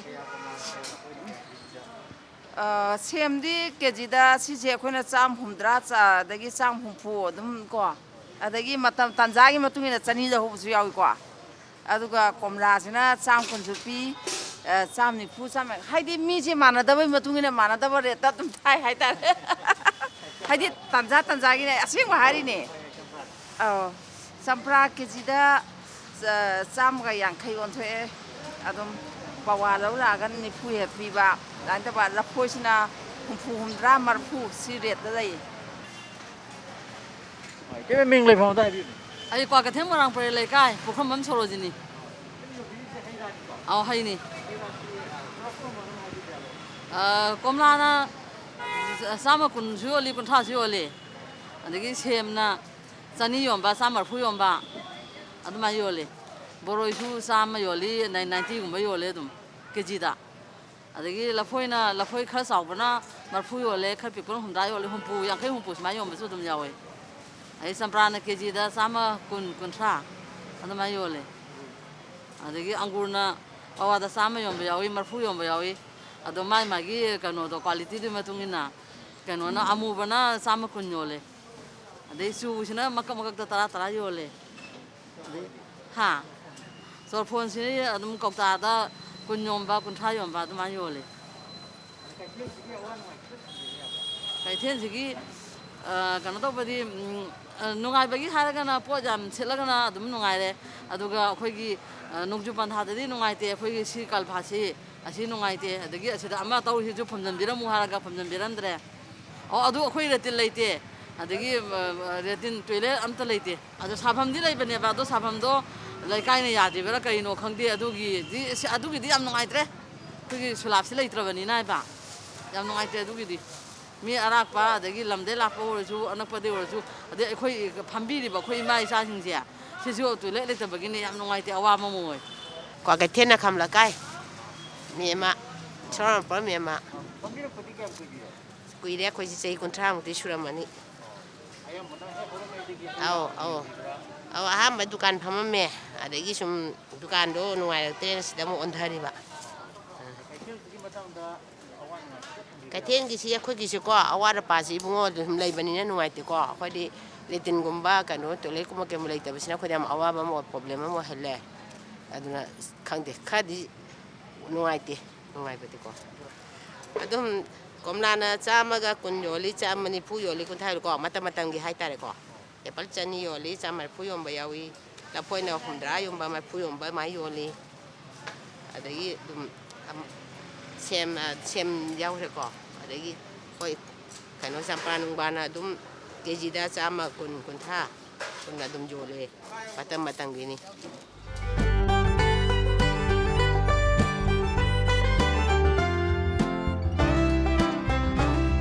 ꯑ, ꯁꯦꯝꯗꯤ ꯀꯦ ꯖꯤꯗ ꯁꯤꯁꯦ ꯑꯩꯈꯣꯏꯅ ꯆꯥꯝ ꯍꯨꯝꯗ꯭ꯔꯥ, ꯆꯥ-, ꯑꯗꯒꯤ ꯆꯥꯝ ꯍꯨꯝꯐꯨ ꯑꯗꯨꯝ ꯀꯣ, ꯑꯗꯒꯤ ꯃꯇꯝ ꯇꯥꯟꯖꯥꯒꯤ ꯃꯇꯨꯡ ꯏꯟꯅ ꯆꯅꯤ ꯂꯧꯍꯧꯕꯁꯨ ꯌꯥꯎꯏꯀꯣ꯫ ꯑꯗꯨꯒ ꯀꯣꯝꯂꯥꯁꯤꯅ ꯆꯥꯝ ꯀꯨꯟꯁꯨ ꯄꯤ, ꯑ, ꯆꯥꯝ ꯅꯤꯐꯨ, ꯆꯥꯝ, ꯍꯥꯏꯗꯤ ꯃꯤꯁꯦ ꯃꯥꯟꯅꯗꯕꯩ ꯃꯇꯨꯡ ꯏꯟꯅ ꯃꯥꯟꯅꯗꯕ rateꯇ ꯑꯗꯨꯝ ꯊꯥꯏ ꯍꯥꯏꯇꯥꯔꯦ꯫ ꯍꯥꯏꯗꯤ ꯇꯥꯟꯖꯥ ꯇꯥꯟꯖꯥꯒꯤꯅꯦ, ꯑꯁꯦꯡꯕ ꯍꯥꯏꯔꯤꯅꯦ꯫ ꯑꯧ, ꯆꯝꯄ꯭ꯔꯥ ꯀꯦ ꯖꯤꯗ, ꯑ, ꯆꯥꯝꯃꯒ ꯌꯥꯡꯈꯩ ꯑꯣꯟꯊꯣꯛꯑꯦ꯫ ꯑꯗꯨꯝ ꯄꯋꯥ ꯂꯧ ꯂꯥꯛꯑꯒꯅ ꯅꯤꯐꯨ ꯍꯦꯛ ꯄꯤꯕ, ꯑꯗꯨꯃꯥꯏꯅ ꯇꯧꯕ꯫ ꯂꯐꯣꯏꯁꯤꯅ ꯍꯨꯝꯐꯨ, ꯍꯨꯝꯗ꯭ꯔꯥ, ꯃꯔꯤꯐꯨ ꯁꯤ rateꯇ ꯂꯩꯌꯦ꯫ ꯏꯇꯩꯃ, ꯃꯤꯡ ꯂꯩꯐꯝ ꯑꯝꯇ ꯍꯥꯏꯕꯤꯌꯨꯅꯦ꯫ ꯑꯩ ꯀ꯭ꯋꯥꯀꯩꯊꯦꯜ ꯃꯣꯏꯔꯥꯡ ꯄꯔꯦꯜ ꯂꯩꯀꯥꯏ, ꯄꯨꯈ꯭ꯔꯝꯕꯝ ꯁꯣꯔꯣꯖꯤꯅꯤ꯫ ꯑꯧ, ꯍꯩꯅꯤ꯫ ꯑ, ꯀꯣꯝꯂꯥꯅ ꯆꯥꯝꯃ ꯀꯨꯟꯁꯨ ꯌꯣꯜꯂꯤ, ꯀꯨꯟꯊ꯭ꯔꯥꯁꯨ ꯌꯣꯜꯂꯤ꯫ ꯑꯗꯒꯤ ꯁꯦꯝꯅ ꯆꯅꯤ ꯌꯣꯟꯕ, ꯆꯥꯝꯃ ꯃꯔꯤꯐꯨ ꯌꯣꯟꯕ, ꯑꯗꯨꯃꯥꯏꯅ ꯌꯣꯜꯂꯤ꯫ ꯕꯣꯔꯣꯏꯁꯨ ꯆꯥꯝꯃ ꯌꯣꯜꯂꯤ, ꯅꯥꯏꯟꯇꯤꯒꯨꯝꯕ ꯌꯣꯜꯂꯦ ꯑꯗꯨꯝ, ꯀꯦ ꯖꯤꯗ꯫ ꯑꯗꯒꯤ ꯂꯐꯣꯏꯅ, ꯂꯐꯣꯏ ꯈꯔ ꯆꯥꯎꯕꯅ ꯃꯔꯤꯐꯨ ꯌꯣꯜꯂꯦ, ꯈꯔ ꯄꯤꯛꯄꯅ ꯍꯨꯝꯗ꯭ꯔꯥ ꯌꯣꯜꯂꯦ, ꯍꯨꯝꯐꯨ, ꯌꯥꯡꯈꯩ ꯍꯨꯝꯐꯨ ꯁꯨꯃꯥꯏꯅ ꯌꯣꯟꯕꯁꯨ ꯑꯗꯨꯝ ꯌꯥꯎꯋꯦ꯫ ꯑꯗꯩ ꯆꯝꯄ꯭ꯔꯥꯅ ꯀꯦ ꯖꯤꯗ ꯆꯥꯝꯃ ꯀꯨꯟ, ꯀꯨꯟꯊ꯭ꯔꯥ ꯑꯗꯨꯃꯥꯏꯅ ꯌꯣꯜꯂꯦ꯫ ꯑꯗꯒꯤ ꯑꯪꯒꯨꯔꯅ ꯄꯋꯥꯗ ꯆꯥꯝꯃ ꯌꯣꯟꯕ ꯌꯥꯎꯏ, ꯃꯔꯤꯐꯨ ꯌꯣꯟꯕ ꯌꯥꯎꯏ꯫ ꯑꯗꯣ ꯃꯥꯏ ꯃꯥꯒꯤ ꯀꯩꯅꯣꯗꯣ, ꯀ꯭ꯋꯥꯂꯤꯇꯤꯗꯨꯒꯤ ꯃꯇꯨꯡ ꯏꯟꯅ, ꯀꯩꯅꯣꯅ, ꯑꯃꯨꯕꯅ ꯆꯥꯝꯃ ꯀꯨꯟ ꯌꯣꯜꯂꯦ꯫ ꯑꯗꯩ ꯆꯨꯁꯤꯅ ꯃꯀꯛ ꯃꯀꯛꯇ ꯇꯔꯥ ꯇꯔꯥ ꯌꯣꯜꯂꯦ꯫ ꯑꯗꯩ, ꯍꯥ? ꯆꯣꯔꯐꯣꯟꯁꯤ ꯑꯗꯨꯝ ꯀꯧꯇꯥꯗ ꯀꯨꯟ ꯌꯣꯟꯕ, ꯀꯨꯟꯊ꯭ꯔꯥ ꯌꯣꯟꯕ ꯑꯗꯨꯃꯥꯏꯅ ꯌꯣꯜꯂꯦ꯫ ꯀꯩꯊꯦꯜꯁꯤꯒꯤ, ꯑ, ꯀꯩꯅꯣ ꯇꯧꯕꯗꯤ, ꯎꯝ, ꯑ, ꯅꯨꯡꯉꯥꯏꯕꯒꯤ ꯍꯥꯏꯔꯒꯅ ꯄꯣꯠ ꯌꯥꯝ ꯁꯤꯠꯂꯒꯅ ꯑꯗꯨꯝ ꯅꯨꯡꯉꯥꯏꯔꯦ꯫ ꯑꯗꯨꯒ ꯑꯩꯈꯣꯏꯒꯤ, ꯑ, ꯅꯣꯡꯖꯨ ꯄꯟꯊꯥꯗꯗꯤ ꯅꯨꯡꯉꯥꯏꯇꯦ꯫ ꯑꯩꯈꯣꯏꯒꯤ ꯁꯤ ꯀꯜꯚꯥꯁꯤ ꯑꯁꯤ ꯅꯨꯡꯉꯥꯏꯇꯦ꯫ ꯑꯗꯒꯤ ꯑꯁꯤꯗ ꯑꯃ ꯇꯧꯔꯤꯁꯤꯁꯨ ꯐꯝꯖꯟꯕꯤꯔꯝꯃꯨ ꯍꯥꯏꯔꯒ ꯐꯝꯖꯟꯕꯤꯔꯝꯗ꯭ꯔꯦ꯫ ꯑꯣ, ꯑꯗꯨ ꯑꯩꯈꯣꯏ ꯔꯦꯇꯤꯟ ꯂꯩꯇꯦ꯫ ꯑꯗꯒꯤ, ꯑ, ꯑ, ꯔꯦꯇꯤꯟ ꯇꯣꯏꯂꯦꯠ ꯑꯝꯇ ꯂꯩꯇꯦ꯫ ꯑꯗꯣ ꯁꯥꯐꯝꯗꯤ ꯂꯩꯕꯅꯦꯕ, ꯑꯗꯣ ꯁꯥꯐꯝꯗꯣ ꯂꯩꯀꯥꯏꯅ ꯌꯥꯗ꯭ꯔꯤꯕꯔꯥ ꯀꯔꯤꯅꯣ ꯈꯪꯗꯦ꯫ ꯑꯗꯨꯒꯤꯗꯤ, ꯁꯤ, ꯑꯗꯨꯒꯤꯗꯤ ꯌꯥꯝ ꯅꯨꯡꯉꯥꯏꯇ꯭ꯔꯦ꯫ ꯑꯩꯈꯣꯏꯒꯤ ꯁꯨꯂꯥꯞꯁꯤ ꯂꯩꯇ꯭ꯔꯕꯅꯤꯅ ꯍꯥꯏꯕ꯫ ꯌꯥꯝ ꯅꯨꯡꯉꯥꯏꯇꯦ ꯑꯗꯨꯒꯤꯗꯤ꯫ ꯃꯤ ꯑꯔꯥꯛꯄ, ꯑꯗꯒꯤ ꯂꯝꯗꯩ ꯂꯥꯛꯄ ꯑꯣꯏꯔꯁꯨ, ꯑꯅꯛꯄꯗꯩ ꯑꯣꯏꯔꯁꯨ, ꯑꯗꯩ ꯑꯩꯈꯣꯏ ꯐꯝꯕꯤꯔꯤꯕ ꯑꯩꯈꯣꯏ ꯏꯃꯥ ꯏꯆꯥꯁꯤꯡꯁꯦ, ꯁꯤꯁꯨ ꯇꯣꯏꯂꯦꯠ ꯂꯩꯇꯕꯒꯤꯅꯦ ꯌꯥꯝ ꯅꯨꯡꯉꯥꯏꯇꯦ, ꯑꯋꯥꯕ ꯑꯃ ꯑꯣꯏ꯫ ꯀ꯭ꯋꯥꯀꯩꯊꯦꯜ ꯅꯈꯝ ꯂꯩꯀꯥꯏ, ꯃꯤ ꯑꯃ, ꯁꯣꯔꯥꯝꯄꯨꯔ ꯃꯤ ꯑꯃ꯫ ꯀꯨꯏꯔꯦ, ꯑꯩꯈꯣꯏꯁꯦ ꯆꯍꯤ ꯀꯨꯟꯊ꯭ꯔꯥꯃꯨꯛꯇꯤ ꯁꯨꯔꯝꯃꯅꯤ꯫ ꯑꯧ, ꯑꯧ꯫ ꯑꯧ, ꯑꯍꯥꯟꯕ ꯗꯨꯀꯥꯟ ꯐꯝꯃꯝꯃꯦ꯫ ꯑꯗꯒꯤ ꯁꯨꯝ ꯗꯨꯀꯥꯟꯗꯣ ꯅꯨꯡꯉꯥꯏꯔꯛꯇ꯭ꯔꯦꯅ ꯁꯤꯗ ꯑꯃꯨꯛ ꯑꯣꯟꯊꯔꯤꯕ꯫ ꯀꯩꯊꯦꯜꯒꯤꯁꯤ ꯑꯩꯈꯣꯏꯒꯤꯁꯤꯀꯣ, ꯑꯋꯥꯠ ꯑꯄꯥꯁꯤ ꯏꯕꯨꯡꯉꯣ ꯑꯗꯨꯝ ꯂꯩꯕꯅꯤꯅ ꯅꯨꯡꯉꯥꯏꯇꯦꯀꯣ꯫ ꯑꯩꯈꯣꯏꯗꯤ ꯂꯦꯇꯤꯟꯒꯨꯝꯕ, ꯀꯩꯅꯣ, ꯇꯣꯏꯂꯦꯠꯀꯨꯝꯕ ꯀꯩꯒꯨꯝꯕ ꯂꯩꯇꯕꯁꯤꯅ ꯑꯩꯈꯣꯏꯗ ꯌꯥꯝ ꯑꯋꯥꯕ ꯑꯃ ꯑꯣꯏ, ꯄ꯭ꯔꯣꯕ꯭ꯂꯦꯝ ꯑꯃ ꯑꯣꯏꯍꯜꯂꯦ꯫ ꯑꯗꯨꯅ ꯈꯪꯗꯦ, ꯈꯔꯗꯤ ꯅꯨꯡꯉꯥꯏꯇꯦ, ꯅꯨꯡꯉꯥꯏꯕꯗꯤꯀꯣ꯫ ꯑꯗꯨꯝ ꯀꯣꯝꯂꯥꯅ ꯆꯥꯝꯃꯒ ꯀꯨꯟ ꯌꯣꯜꯂꯤ, ꯆꯥꯝꯃ ꯅꯤꯐꯨ ꯌꯣꯜꯂꯤ, ꯀꯨꯟꯊ꯭ꯔꯥ ꯌꯣꯜꯂꯤꯀꯣ, ꯃꯇꯝ ꯃꯇꯝꯒꯤ ꯍꯥꯏꯇꯥꯔꯦꯀꯣ꯫ ꯑꯦꯄꯜ ꯆꯅꯤ ꯌꯣꯜꯂꯤ, ꯆꯥꯝꯃ ꯃꯔꯤꯐꯨ ꯌꯣꯟꯕ ꯌꯥꯎꯏ꯫ ꯂꯐꯣꯏꯅ ꯍꯨꯝꯗ꯭ꯔꯥ ꯌꯣꯟꯕ, ꯃꯔꯤꯐꯨ ꯌꯣꯟꯕ ꯑꯗꯨꯃꯥꯏꯅ ꯌꯣꯜꯂꯤ꯫ ꯑꯗꯒꯤ ꯑꯗꯨꯝ ꯑꯝ-, ꯁꯦꯝ, ꯑ, ꯁꯦꯝ ꯌꯥꯎꯈ꯭ꯔꯦꯀꯣ꯫ ꯑꯗꯒꯤ ꯍꯣꯏ, ꯀꯩꯅꯣ, ꯆꯝꯄ꯭ꯔꯥ ꯅꯨꯡꯕꯥꯅ ꯑꯗꯨꯝ ꯀꯦ ꯖꯤꯗ ꯆꯥꯝꯃ, ꯀꯨꯟ, ꯀꯨꯟꯊ꯭ꯔꯥ, ꯁꯨꯝꯅ ꯑꯗꯨꯝ ꯌꯣꯜꯂꯦ꯫ ꯃꯇꯝ ꯃꯇꯝꯒꯤꯅꯤ꯫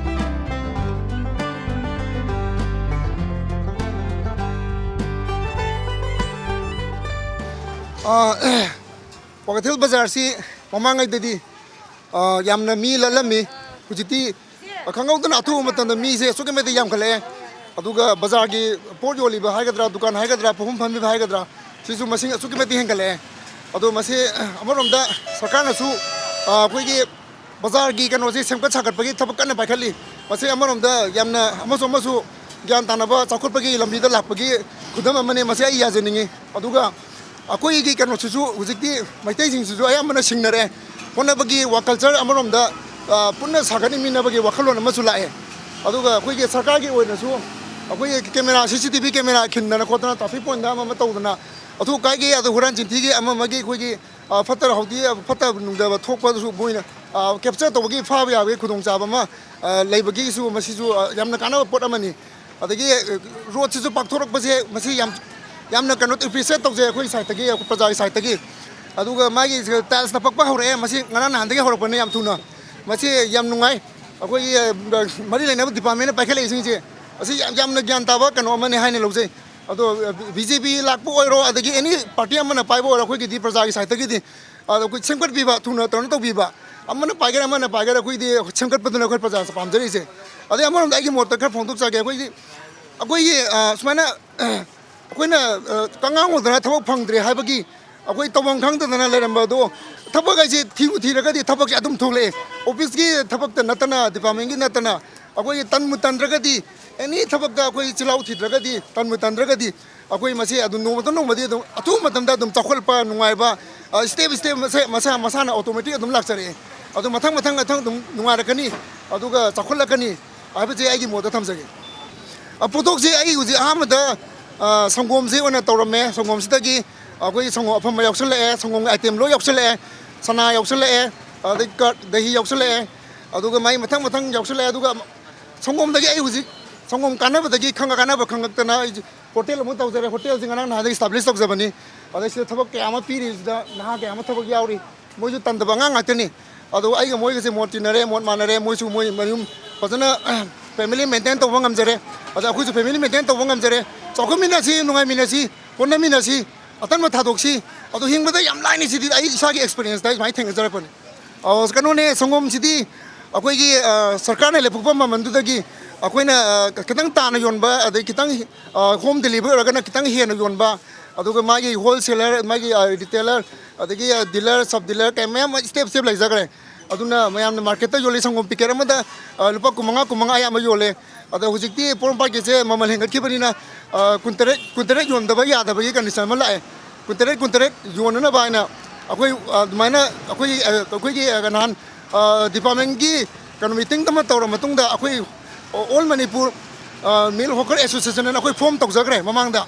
ꯑ, ꯀ꯭ꯋꯥꯀꯩꯊꯦꯜ ꯕꯖꯥꯔꯁꯤ ꯃꯃꯥꯡꯉꯩꯗꯗꯤ, ꯑ, ꯌꯥꯝꯅ ꯃꯤ ꯂꯜꯂꯝꯃꯤ꯫ ꯍꯧꯖꯤꯛꯇꯤ ꯈꯪꯍꯧꯗꯅ ꯑꯊꯨꯕ ꯃꯇꯝꯗ ꯃꯤꯁꯦ ꯑꯁꯨꯛꯀꯤ ꯃꯇꯤꯛ ꯌꯥꯝꯈꯠꯂꯛꯑꯦ꯫ ꯑꯗꯨꯒ ꯕꯖꯥꯔꯒꯤ ꯄꯣꯠ ꯌꯣꯜꯂꯤꯕ ꯍꯥꯏꯒꯗ꯭ꯔꯥ, ꯗꯨꯀꯥꯟ ꯍꯥꯏꯒꯗ꯭ꯔꯥ, ꯄꯣꯠꯐꯝ ꯐꯝꯃꯤꯕ ꯍꯥꯏꯒꯗ꯭ꯔꯥ, ꯁꯤꯁꯨ ꯃꯁꯤꯡ ꯑꯁꯨꯛꯀꯤ ꯃꯇꯤꯛ ꯍꯦꯟꯒꯠꯂꯛꯑꯦ꯫ ꯑꯗꯣ ꯃꯁꯤ ꯑꯃꯔꯣꯝꯗ ꯁꯔꯀꯥꯔꯅꯁꯨ, ꯑ, ꯑꯩꯈꯣꯏꯒꯤ ꯕꯖꯥꯔꯒꯤ ꯀꯩꯅꯣꯁꯤ ꯁꯦꯝꯒꯠ ꯁꯥꯒꯠꯄꯒꯤ ꯊꯕꯛ ꯀꯟꯅ ꯄꯥꯏꯈꯠꯂꯤ꯫ ꯃꯁꯤ ꯑꯃꯔꯣꯝꯗ ꯌꯥꯝꯅ ꯑꯃꯁꯨ ꯑꯃꯁꯨ ꯒ꯭ꯌꯥꯟ ꯇꯥꯅꯕ ꯆꯥꯎꯈꯠꯄꯒꯤ ꯂꯝꯕꯤꯗ ꯂꯥꯛꯄꯒꯤ ꯈꯨꯗꯝ ꯑꯃꯅꯤ꯫ ꯃꯁꯤ ꯑꯩ ꯌꯥꯖꯅꯤꯡꯉꯤ꯫ ꯑꯗꯨꯒ ꯑꯩꯈꯣꯏꯒꯤ ꯀꯩꯅꯣꯁꯤꯁꯨ ꯍꯧꯖꯤꯛꯇꯤ ꯃꯩꯇꯩꯁꯤꯡꯁꯤꯁꯨ ꯑꯌꯥꯝꯕꯅ ꯁꯤꯡꯅꯔꯦ꯫ ꯍꯣꯠꯅꯕꯒꯤ ꯋꯥ-, ꯀꯜꯆꯔ ꯑꯃꯔꯣꯝꯗ, ꯑ, ꯄꯨꯟꯅ ꯁꯥꯒꯠꯃꯤꯟꯅꯕꯒꯤ ꯋꯥꯈꯜꯂꯣꯟ ꯑꯃꯁꯨ ꯂꯥꯛꯑꯦ꯫ ꯑꯗꯨꯒ ꯑꯩꯈꯣꯏꯒꯤ ꯁꯔꯀꯥꯔꯒꯤ ꯑꯣꯏꯅꯁꯨ ꯑꯩꯈꯣꯏꯒꯤ ꯀꯦꯃꯦꯔꯥ, ꯁꯤ ꯁꯤ ꯇꯤ ꯚꯤ ꯀꯦꯃꯦꯔꯥ ꯈꯤꯟꯗꯅ ꯈꯣꯠꯇꯅ, ꯇ꯭ꯔꯥꯐꯤꯛ ꯄꯣꯏꯟꯗ ꯑꯃ ꯑꯃ ꯇꯧꯗꯅ, ꯑꯊꯨ ꯑꯀꯥꯏꯒꯤ ꯑꯗꯨ ꯍꯨꯔꯥꯟ ꯆꯤꯟꯊꯤꯒꯤ ꯑꯃ ꯑꯃꯒꯤ ꯑꯩꯈꯣꯏꯒꯤ, ꯑ, ꯐꯠꯇ ꯍꯥꯎꯗꯤ, ꯐꯠꯇ ꯅꯨꯡꯗꯕ ꯊꯣꯛꯄꯗꯨꯁꯨ ꯃꯣꯏꯅ, ꯑ, ꯀꯦꯞꯆꯔ ꯇꯧꯕꯒꯤ ꯐꯥꯕ ꯌꯥꯕꯒꯤ ꯈꯨꯗꯣꯡꯆꯥꯕ ꯑꯃ, ꯑ, ꯂꯩꯕꯒꯤꯁꯨ ꯃꯁꯤꯁꯨ, ꯑ, ꯌꯥꯝꯅ ꯀꯥꯟꯅꯕ ꯄꯣꯠ ꯑꯃꯅꯤ꯫ ꯑꯗꯒꯤ, ꯑ, ꯔꯣꯗꯁꯤꯁꯨ ꯄꯥꯛꯊꯣꯔꯛꯄꯁꯦ ꯃꯁꯤ ꯌꯥꯝ, ꯌꯥꯝꯅ ꯀꯩꯅꯣ ꯑꯦꯄ꯭ꯔꯤꯁꯤꯌꯦꯠ ꯇꯧꯖꯩ ꯑꯩꯈꯣꯏ ꯁꯥꯏꯠꯇꯒꯤ, ꯑꯩꯈꯣꯏ ꯄ꯭ꯔꯖꯥꯒꯤ ꯁꯥꯏꯠꯇꯒꯤ꯫ ꯑꯗꯨꯒ ꯃꯥꯒꯤ ꯇꯥꯏꯜꯁ ꯅꯞꯄꯛꯄ ꯍꯧꯔꯛꯑꯦ, ꯃꯁꯤ ꯉꯔꯥꯡ ꯅꯍꯥꯟꯗꯒꯤ ꯍꯧꯔꯛꯄꯅꯤ, ꯌꯥꯝ ꯊꯨꯅ꯫ ꯃꯁꯤ ꯌꯥꯝ ꯅꯨꯡꯉꯥꯏ꯫ ꯑꯩꯈꯣꯏꯒꯤ, ꯑ, ꯃꯔꯤ ꯂꯩꯅꯕ ꯗꯤꯄꯥꯔꯠꯃꯦꯟꯅ ꯄꯥꯏꯈꯠꯂꯛꯏꯁꯤꯡꯁꯦ ꯑꯁꯤ ꯌꯥꯝ, ꯌꯥꯝꯅ ꯒ꯭ꯌꯥꯟ ꯇꯥꯕ ꯀꯩꯅꯣ ꯑꯃꯅꯤ ꯍꯥꯏꯅ ꯂꯧꯖꯩ꯫ ꯑꯗꯣ, ꯑ, ꯕꯤ ꯖꯦ ꯄꯤ ꯂꯥꯛꯄ ꯑꯣꯏꯔꯣ, ꯑꯗꯒꯤ ꯑꯦꯅꯤ ꯄꯥꯔꯇꯤ ꯑꯃꯅ ꯄꯥꯏꯕ ꯑꯣꯏꯔꯣ, ꯑꯩꯈꯣꯏꯒꯤꯗꯤ ꯄ꯭ꯔꯖꯥꯒꯤ ꯁꯥꯏꯠꯇꯒꯤꯗꯤ ꯑꯗꯣ ꯑꯩꯈꯣꯏ ꯁꯦꯝꯒꯠꯄꯤꯕ, ꯊꯨꯅ ꯇꯧꯅ ꯇꯧꯕꯤꯕ, ꯑꯃꯅ ꯄꯥꯏꯒꯦꯔꯥ ꯑꯃꯅ ꯄꯥꯏꯒꯦꯔꯥ, ꯑꯩꯈꯣꯏꯗꯤ ꯁꯦꯝꯒꯠꯄꯗꯨꯅ ꯑꯩꯈꯣꯏ ꯄ꯭ꯔꯖꯥ ꯄꯥꯝꯖꯔꯤꯁꯦ꯫ ꯑꯗꯩ ꯑꯃꯔꯣꯝꯗ ꯑꯩꯒꯤ ꯃꯣꯠꯇ ꯈꯔ ꯐꯣꯡꯗꯣꯛꯆꯒꯦ꯫ ꯑꯩꯈꯣꯏꯗꯤ, ꯑꯩꯈꯣꯏꯒꯤ, ꯑ, ꯁꯨꯃꯥꯏꯅ, ꯑꯩꯈꯣꯏꯅ, ꯑ, ꯑꯉꯥꯡ ꯑꯣꯏꯗꯅ ꯊꯕꯛ ꯐꯪꯗ꯭ꯔꯦ ꯍꯥꯏꯕꯒꯤ ꯑꯩꯈꯣꯏ ꯇꯧꯐꯝ ꯈꯪꯗꯗꯅ ꯂꯩꯔꯝꯕ ꯑꯗꯣ, ꯊꯕꯛ ꯍꯥꯏꯁꯦ ꯊꯤꯕꯨ ꯊꯤꯔꯒꯗꯤ ꯊꯕꯛꯁꯦ ꯑꯗꯨꯝ ꯊꯣꯛꯂꯛꯑꯦ꯫ ꯑꯣꯐꯤꯁꯀꯤ ꯊꯕꯛꯇ ꯅꯠꯇꯅ, ꯗꯤꯄꯥꯔꯠꯃꯦꯟꯒꯤ ꯅꯠꯇꯅ, ꯑꯩꯈꯣꯏꯒꯤ ꯇꯟꯕꯨ ꯇꯟꯗ꯭ꯔꯒꯗꯤ, ꯑꯦꯅꯤ ꯊꯕꯛꯇ ꯑꯩꯈꯣꯏ ꯆꯤꯜꯍꯥꯎ ꯊꯤꯗ꯭ꯔꯒꯗꯤ, ꯇꯟꯕꯨ ꯇꯟꯗ꯭ꯔꯒꯗꯤ, ꯑꯩꯈꯣꯏ ꯃꯁꯤ ꯑꯗꯨꯝ ꯅꯣꯡꯃꯇ ꯅꯣꯡꯃꯗꯤ ꯑꯗꯨꯝ ꯑꯊꯨꯕ ꯃꯇꯝꯗ ꯑꯗꯨꯝ ꯆꯥꯎꯈꯠꯂꯛꯄ, ꯅꯨꯡꯉꯥꯏꯕ, ꯑ, ꯁ꯭ꯇꯦꯞ ꯁ꯭ꯇꯦꯞ ꯃꯁꯥ, ꯃꯁꯥ, ꯃꯁꯥꯅ ꯑꯣꯇꯣꯃꯦꯇꯤꯛ ꯑꯗꯨꯝ ꯂꯥꯛꯆꯔꯛꯑꯦ꯫ ꯑꯗꯨ ꯃꯊꯪ ꯃꯊꯪ ꯃꯊꯪ ꯑꯗꯨꯝ ꯅꯨꯡꯉꯥꯏꯔꯛꯀꯅꯤ, ꯑꯗꯨꯒ ꯆꯥꯎꯈꯠꯂꯛꯀꯅꯤ ꯍꯥꯏꯕꯁꯦ ꯑꯩꯒꯤ ꯃꯣꯠꯇ ꯊꯝꯖꯒꯦ꯫ ꯑ, ꯄꯣꯠꯊꯣꯛꯁꯤ ꯑꯩ ꯍꯧꯖꯤꯛ ꯑꯍꯥꯟꯕꯗ, ꯑ, ꯁꯪꯒꯣꯝꯁꯤ ꯑꯣꯏꯅ ꯇꯧꯔꯝꯃꯦ꯫ ꯁꯪꯒꯣꯝꯁꯤꯗꯒꯤ ꯑꯩꯈꯣꯏꯒꯤ ꯁꯪꯒꯣꯝ ꯑꯐꯝꯕ ꯌꯥꯎꯁꯜꯂꯛꯑꯦ, ꯁꯪꯒꯣꯝꯒꯤ ꯑꯥꯏꯇꯦꯝ ꯂꯣꯏ ꯌꯥꯎꯁꯜꯂꯛꯑꯦ, ꯁꯅꯥ ꯌꯥꯎꯁꯜꯂꯛꯑꯦ, ꯑꯗꯩ ꯀꯔꯗ, ꯗꯍꯤ ꯌꯥꯎꯁꯜꯂꯛꯑꯦ, ꯑꯗꯨꯒ ꯃꯥꯏ ꯃꯊꯪ ꯃꯊꯪ ꯌꯥꯎꯁꯜꯂꯛꯑꯦ꯫ ꯑꯗꯨꯒ ꯁꯪꯒꯣꯝꯗꯒꯤ ꯑꯩ ꯍꯧꯖꯤꯛ ꯁꯪꯒꯣꯝ ꯀꯥꯟꯅꯕꯗꯒꯤ ꯈꯪꯉ ꯀꯥꯟꯅꯕ ꯈꯪꯉꯛꯇꯅ ꯑꯩ ꯍꯣꯇꯦꯜ ꯑꯃꯨꯛ ꯇꯧꯖꯔꯦ꯫ ꯍꯣꯇꯦꯜꯁꯤ ꯉꯔꯥꯡ ꯅꯍꯥꯟꯗꯒꯤ ꯏꯁꯇꯥꯕ꯭ꯂꯤꯁ ꯇꯧꯖꯕꯅꯤ꯫ ꯑꯗꯩ ꯁꯤꯗ ꯊꯕꯛ ꯀꯌꯥ ꯑꯃ ꯄꯤꯔꯤꯁꯤꯗ ꯅꯍꯥ ꯀꯌꯥ ꯑꯃ ꯊꯕꯛ ꯌꯥꯎꯔꯤ꯫ ꯃꯣꯏꯁꯨ ꯇꯟꯗꯕ ꯑꯉꯥꯡ ꯉꯥꯛꯇꯅꯤ꯫ ꯑꯗꯣ ꯑꯩꯒ ꯃꯣꯏꯒꯁꯦ ꯃꯣꯠ ꯇꯤꯟꯅꯔꯦ, ꯃꯣꯠ ꯃꯥꯟꯅꯔꯦ꯫ ꯃꯣꯏꯁꯨ ꯃꯣꯏ ꯃꯌꯨꯝ ꯐꯖꯅ ꯐꯦꯃꯤꯂꯤ ꯃꯦꯟꯇꯦꯟ ꯇꯧꯕ ꯉꯝꯖꯔꯦ꯫ ꯑꯗ ꯑꯩꯈꯣꯏꯁꯨ ꯐꯦꯃꯤꯂꯤ ꯃꯦꯟꯇꯦꯟ ꯇꯧꯕ ꯉꯝꯖꯔꯦ꯫ ꯆꯥꯎꯈꯠꯃꯤꯟꯅꯁꯤ, ꯅꯨꯡꯉꯥꯏꯃꯤꯟꯅꯁꯤ, ꯄꯨꯟꯅꯃꯤꯟꯅꯁꯤ, ꯑꯇꯟꯕ ꯊꯥꯗꯣꯛꯁꯤ꯫ ꯑꯗꯣ ꯍꯤꯡꯕꯗ ꯌꯥꯝ ꯂꯥꯏꯅ ꯁꯤꯗꯤ ꯑꯩ ꯏꯁꯥꯒꯤ ꯑꯦꯛꯁꯄꯤꯔꯤꯌꯦꯟꯁꯇ ꯁꯨꯃꯥꯏꯅ ꯊꯦꯡꯅꯖꯔꯛꯄꯅꯤ꯫ ꯑ, ꯀꯩꯅꯣꯅꯦ, ꯁꯪꯒꯣꯝꯁꯤꯗꯤ ꯑꯩꯈꯣꯏꯒꯤ, ꯑ, ꯁꯔꯀꯥꯔꯅ ꯂꯦꯞꯊꯣꯛꯄ ꯃꯃꯜꯗꯨꯗꯒꯤ ꯑꯩꯈꯣꯏꯅ, ꯑ, ꯈꯤꯇꯪ ꯇꯥꯅ ꯌꯣꯟꯕ, ꯑꯗꯩ ꯈꯤꯇꯪ, ꯑ, ꯍꯣꯝ ꯗꯦꯂꯤꯚꯔꯤ ꯑꯣꯏꯔꯒꯅ ꯈꯤꯇꯪ ꯍꯦꯟꯅ ꯌꯣꯟꯕ, ꯑꯗꯨꯒ ꯃꯥꯒꯤ ꯍꯣꯜꯁꯦꯂꯔ, ꯃꯥꯒꯤ, ꯑ, ꯔꯤꯇꯦꯂꯔ, ꯑꯗꯒꯤ, ꯑ, ꯗꯤꯂꯔ, ꯁꯕ ꯗꯤꯂꯔ ꯀꯌꯥ ꯃꯌꯥꯝ ꯑꯃ ꯁ꯭ꯇꯦꯞ ꯁ꯭ꯇꯦꯞ ꯂꯩꯖꯈ꯭ꯔꯦ꯫ ꯑꯗꯨꯅ ꯃꯌꯥꯝꯅ ꯃꯥꯔꯀꯦꯠꯇ ꯌꯣꯜꯂꯤ ꯁꯪꯒꯣꯝ ꯄꯤꯀꯦꯠ ꯑꯃꯗ, ꯑ, ꯂꯨꯄꯥ ꯀꯨꯟꯃꯉꯥ, ꯀꯨꯟꯃꯉꯥ ꯑꯌꯥꯝꯕ ꯌꯣꯜꯂꯦ꯫ ꯑꯗꯣ ꯍꯧꯖꯤꯛꯇꯤ ꯄꯣꯔꯣꯝꯄꯥꯠꯀꯤꯁꯦ ꯃꯃꯜ ꯍꯦꯟꯒꯠꯈꯤꯕꯅꯤꯅ, ꯑ, ꯀꯨꯟꯇꯔꯦꯠ, ꯀꯨꯟꯇꯔꯦꯠ ꯌꯣꯟꯗꯕ ꯌꯥꯗꯕꯒꯤ ꯀꯟꯗꯤꯁꯟ ꯑꯃ ꯂꯥꯛꯑꯦ꯫ ꯀꯨꯟꯇꯔꯦꯠ, ꯀꯨꯟꯇꯔꯦꯠ ꯌꯣꯟꯅꯅꯕ ꯍꯥꯏꯅ ꯑꯩꯈꯣꯏ, ꯑ, ꯑꯗꯨꯃꯥꯏꯅ ꯑꯩꯈꯣꯏ, ꯑ, ꯑꯩꯈꯣꯏꯒꯤ, ꯑ, ꯅꯍꯥꯟ, ꯑ, ꯗꯤꯄꯥꯔꯠꯃꯦꯟꯒꯤ ꯀꯩꯅꯣ ꯃꯤꯇꯤꯡ ꯑꯃ ꯇꯧꯔ ꯃꯇꯨꯡꯗ ꯑꯩꯈꯣꯏ All Manipur, ꯑ, Milk Hawker Association ꯑꯅ ꯑꯩꯈꯣꯏ ꯐꯣꯝ ꯇꯧꯖꯈ꯭ꯔꯦ ꯃꯃꯥꯡꯗ꯫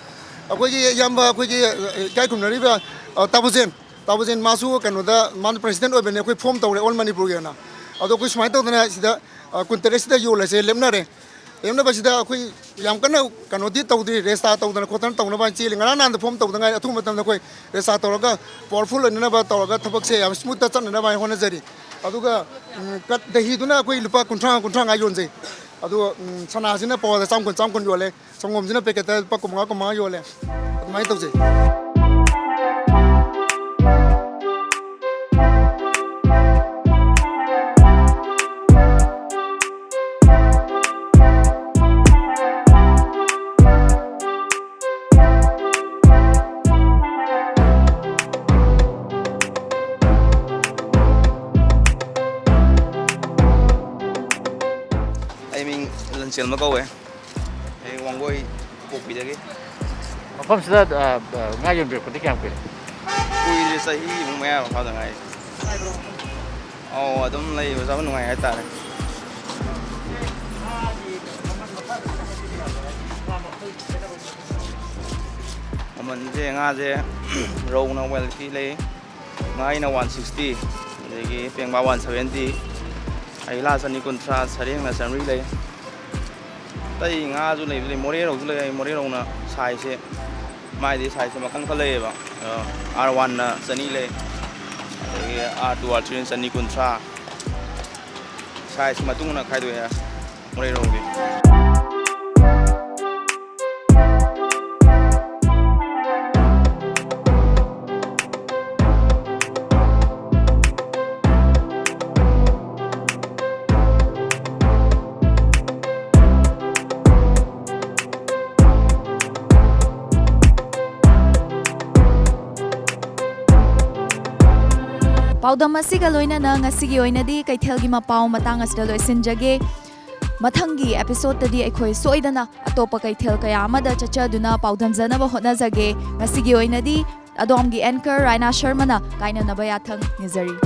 ꯑꯩꯈꯣꯏꯒꯤ ꯏꯌꯥꯝꯕ ꯑꯩꯈꯣꯏꯒꯤ, ꯑ, ꯏꯀꯥꯏ ꯈꯨꯝꯅꯔꯤꯕ, ꯑ, ꯇꯥꯕꯨꯖꯦꯟ, ꯇꯥꯕꯨꯖꯦꯟ ꯃꯥꯁꯨ ꯀꯩꯅꯣꯗ ꯃꯥꯅ ꯄ꯭ꯔꯦꯁꯤꯗꯦꯟ ꯑꯣꯏꯕꯅꯦ ꯑꯩꯈꯣꯏ ꯐꯣꯝ ꯇꯧꯔꯦ All Manipurꯒꯤ ꯑꯣꯏꯅ꯫ ꯑꯗꯣ ꯑꯩꯈꯣꯏ ꯁꯨꯃꯥꯏꯅ ꯇꯧꯗꯅ ꯁꯤꯗ, ꯑ, ꯀꯨꯟꯇꯔꯦꯠꯁꯤꯗ ꯌꯣꯜꯂꯁꯦ ꯂꯦꯞꯅꯔꯦ꯫ ꯂꯦꯞꯅꯕꯁꯤꯗ ꯑꯩꯈꯣꯏ ꯌꯥꯝ ꯀꯟꯅ ꯀꯩꯅꯣꯗꯤ ꯇꯧꯗ꯭ꯔꯤ, ꯔꯦꯖꯤꯁꯇꯥꯔ ꯇꯧꯗꯅ ꯈꯣꯠꯇꯅ ꯇꯧꯅꯕ ꯍꯥꯏꯅ ꯆꯦꯜꯂꯤ꯫ ꯉꯔꯥꯡ ꯅꯍꯥꯟꯗ ꯐꯣꯝ ꯇꯧꯗ ꯉꯥꯏꯔꯤ꯫ ꯑꯊꯨꯕ ꯃꯇꯝꯗ ꯑꯩꯈꯣꯏ ꯔꯦꯖꯤꯁꯇꯥꯔ ꯇꯧꯔꯒ ꯄꯥꯋꯔꯐꯨꯜ ꯑꯣꯏꯅꯅꯕ ꯇꯧꯔꯒ ꯊꯕꯛꯁꯦ ꯌꯥꯝ ꯁ꯭ꯃꯨꯠꯇ ꯆꯠꯅꯅꯕ ꯍꯥꯏꯅ ꯍꯣꯠꯅꯖꯔꯤ꯫ ꯑꯗꯨꯒ, ꯎꯝ, ꯀꯠ ꯗꯍꯤꯗꯨꯅ ꯑꯩꯈꯣꯏ ꯂꯨꯄꯥ ꯀꯨꯟꯊ꯭ꯔꯥ, ꯀꯨꯟꯊ꯭ꯔꯥ ꯃꯉꯥ ꯌꯣꯟꯖꯩ꯫ ꯑꯗꯨꯒ, ꯎꯝ, ꯁꯅꯥꯁꯤꯅ ꯄꯋꯥꯗ ꯆꯥꯝ ꯀꯨꯟ, ꯆꯥꯝ ꯀꯨꯟ ꯌꯣꯜꯂꯦ꯫ ꯁꯪꯒꯣꯝꯁꯤꯅ ꯄꯦꯀꯦꯠꯇ ꯂꯨꯄꯥ ꯀꯨꯟꯃꯉꯥ, ꯀꯨꯟꯃꯉꯥ ꯌꯣꯜꯂꯦ꯫ ꯑꯗꯨꯃꯥꯏꯅ ꯇꯧꯖꯩ꯫ ꯑꯩ ꯃꯤꯡ ꯂꯟꯆꯦꯜꯃ ꯀꯧꯋꯦ꯫ ꯑꯩ ꯋꯥꯡꯒꯣꯏ ꯄꯣꯛꯄꯤꯗꯒꯤ꯫ ꯃꯐꯝꯁꯤꯗ, ꯑ, ꯑ, ꯉꯥ ꯌꯣꯟꯕꯤꯔꯛꯄꯗꯤ ꯀꯌꯥꯝ ꯀꯨꯏꯔꯦ? ꯀꯨꯏꯗ꯭ꯔꯤ, ꯆꯍꯤꯃꯨꯛ ꯃꯌꯥ ꯐꯥꯗ ꯉꯥꯏꯔꯤ꯫ ꯑꯧ, ꯑꯗꯨꯝ ꯂꯩꯕ ꯆꯥꯕ ꯅꯨꯡꯉꯥꯏ ꯍꯥꯏꯇꯥꯔꯦ꯫ ꯃꯃꯜꯁꯦ, ꯉꯥꯁꯦ ꯔꯧꯅ ꯋꯥꯟ ꯑꯩꯠꯇꯤ ꯂꯩ, ꯉꯥꯏꯅ ꯋꯥꯟ ꯁꯤꯛꯁꯇꯤ, ꯑꯗꯒꯤ ꯄꯦꯡꯕꯥ ꯋꯥꯟ ꯁꯚꯦꯟꯇꯤ, ꯑꯍꯤꯂꯥ ꯆꯅꯤ ꯀꯨꯟꯊ꯭ꯔꯥ, ꯁꯔꯦꯡꯅ ꯆꯥꯃꯔꯤ ꯂꯩ꯫ ꯑꯇꯩ ꯉꯥꯁꯨ ꯂꯩꯕꯗꯤ ꯃꯣꯔꯦ ꯔꯧꯁꯨ ꯂꯩ꯫ ꯃꯣꯔꯦ ꯔꯧꯅ ꯁꯥꯏꯖꯁꯦ, ꯃꯥꯏꯗꯤ ꯁꯥꯏꯖꯁꯦ ꯃꯈꯜ ꯃꯈꯜ ꯂꯩꯌꯦꯕ꯫ ꯑꯥꯔ ꯋꯥꯟꯅ ꯆꯅꯤ ꯂꯩ, ꯑꯗꯒꯤ ꯑꯥꯔ ꯇꯨ, ꯑꯥꯔ ꯊ꯭ꯔꯤꯅ ꯆꯅꯤ ꯀꯨꯟꯊ꯭ꯔꯥ꯫ ꯁꯥꯏꯖꯀꯤ ꯃꯇꯨꯡ ꯏꯟꯅ ꯈꯥꯏꯗꯣꯛꯑꯦ ꯃꯣꯔꯦ ꯔꯧꯗꯤ꯫ ꯄꯥꯎꯗꯝ ꯑꯁꯤꯒ ꯂꯣꯏꯅꯅ ꯉꯁꯤꯒꯤ ꯑꯣꯏꯅꯗꯤ ꯀꯩꯊꯦꯜꯒꯤ ꯃꯄꯥꯎ ꯃꯇꯥꯡ ꯑꯁꯤꯗ ꯂꯣꯏꯁꯤꯟꯖꯒꯦ꯫ ꯃꯊꯪꯒꯤ episode ꯇꯗꯤ ꯑꯩꯈꯣꯏ ꯁꯣꯏꯗꯅ ꯑꯇꯣꯞꯄ ꯀꯩꯊꯦꯜ ꯀꯌꯥ ꯑꯃꯗ ꯆꯠꯆꯗꯨꯅ ꯄꯥꯎꯗꯝꯖꯅꯕ ꯍꯣꯠꯅꯖꯒꯦ꯫ ꯉꯁꯤꯒꯤ ꯑꯣꯏꯅꯗꯤ ꯑꯗꯣꯝꯒꯤ anchor ꯔꯥꯏꯅꯥ ꯁꯔꯃꯅ ꯀꯥꯏꯅꯅꯕ ꯌꯥꯊꯪ ꯅꯤꯖꯔꯤ꯫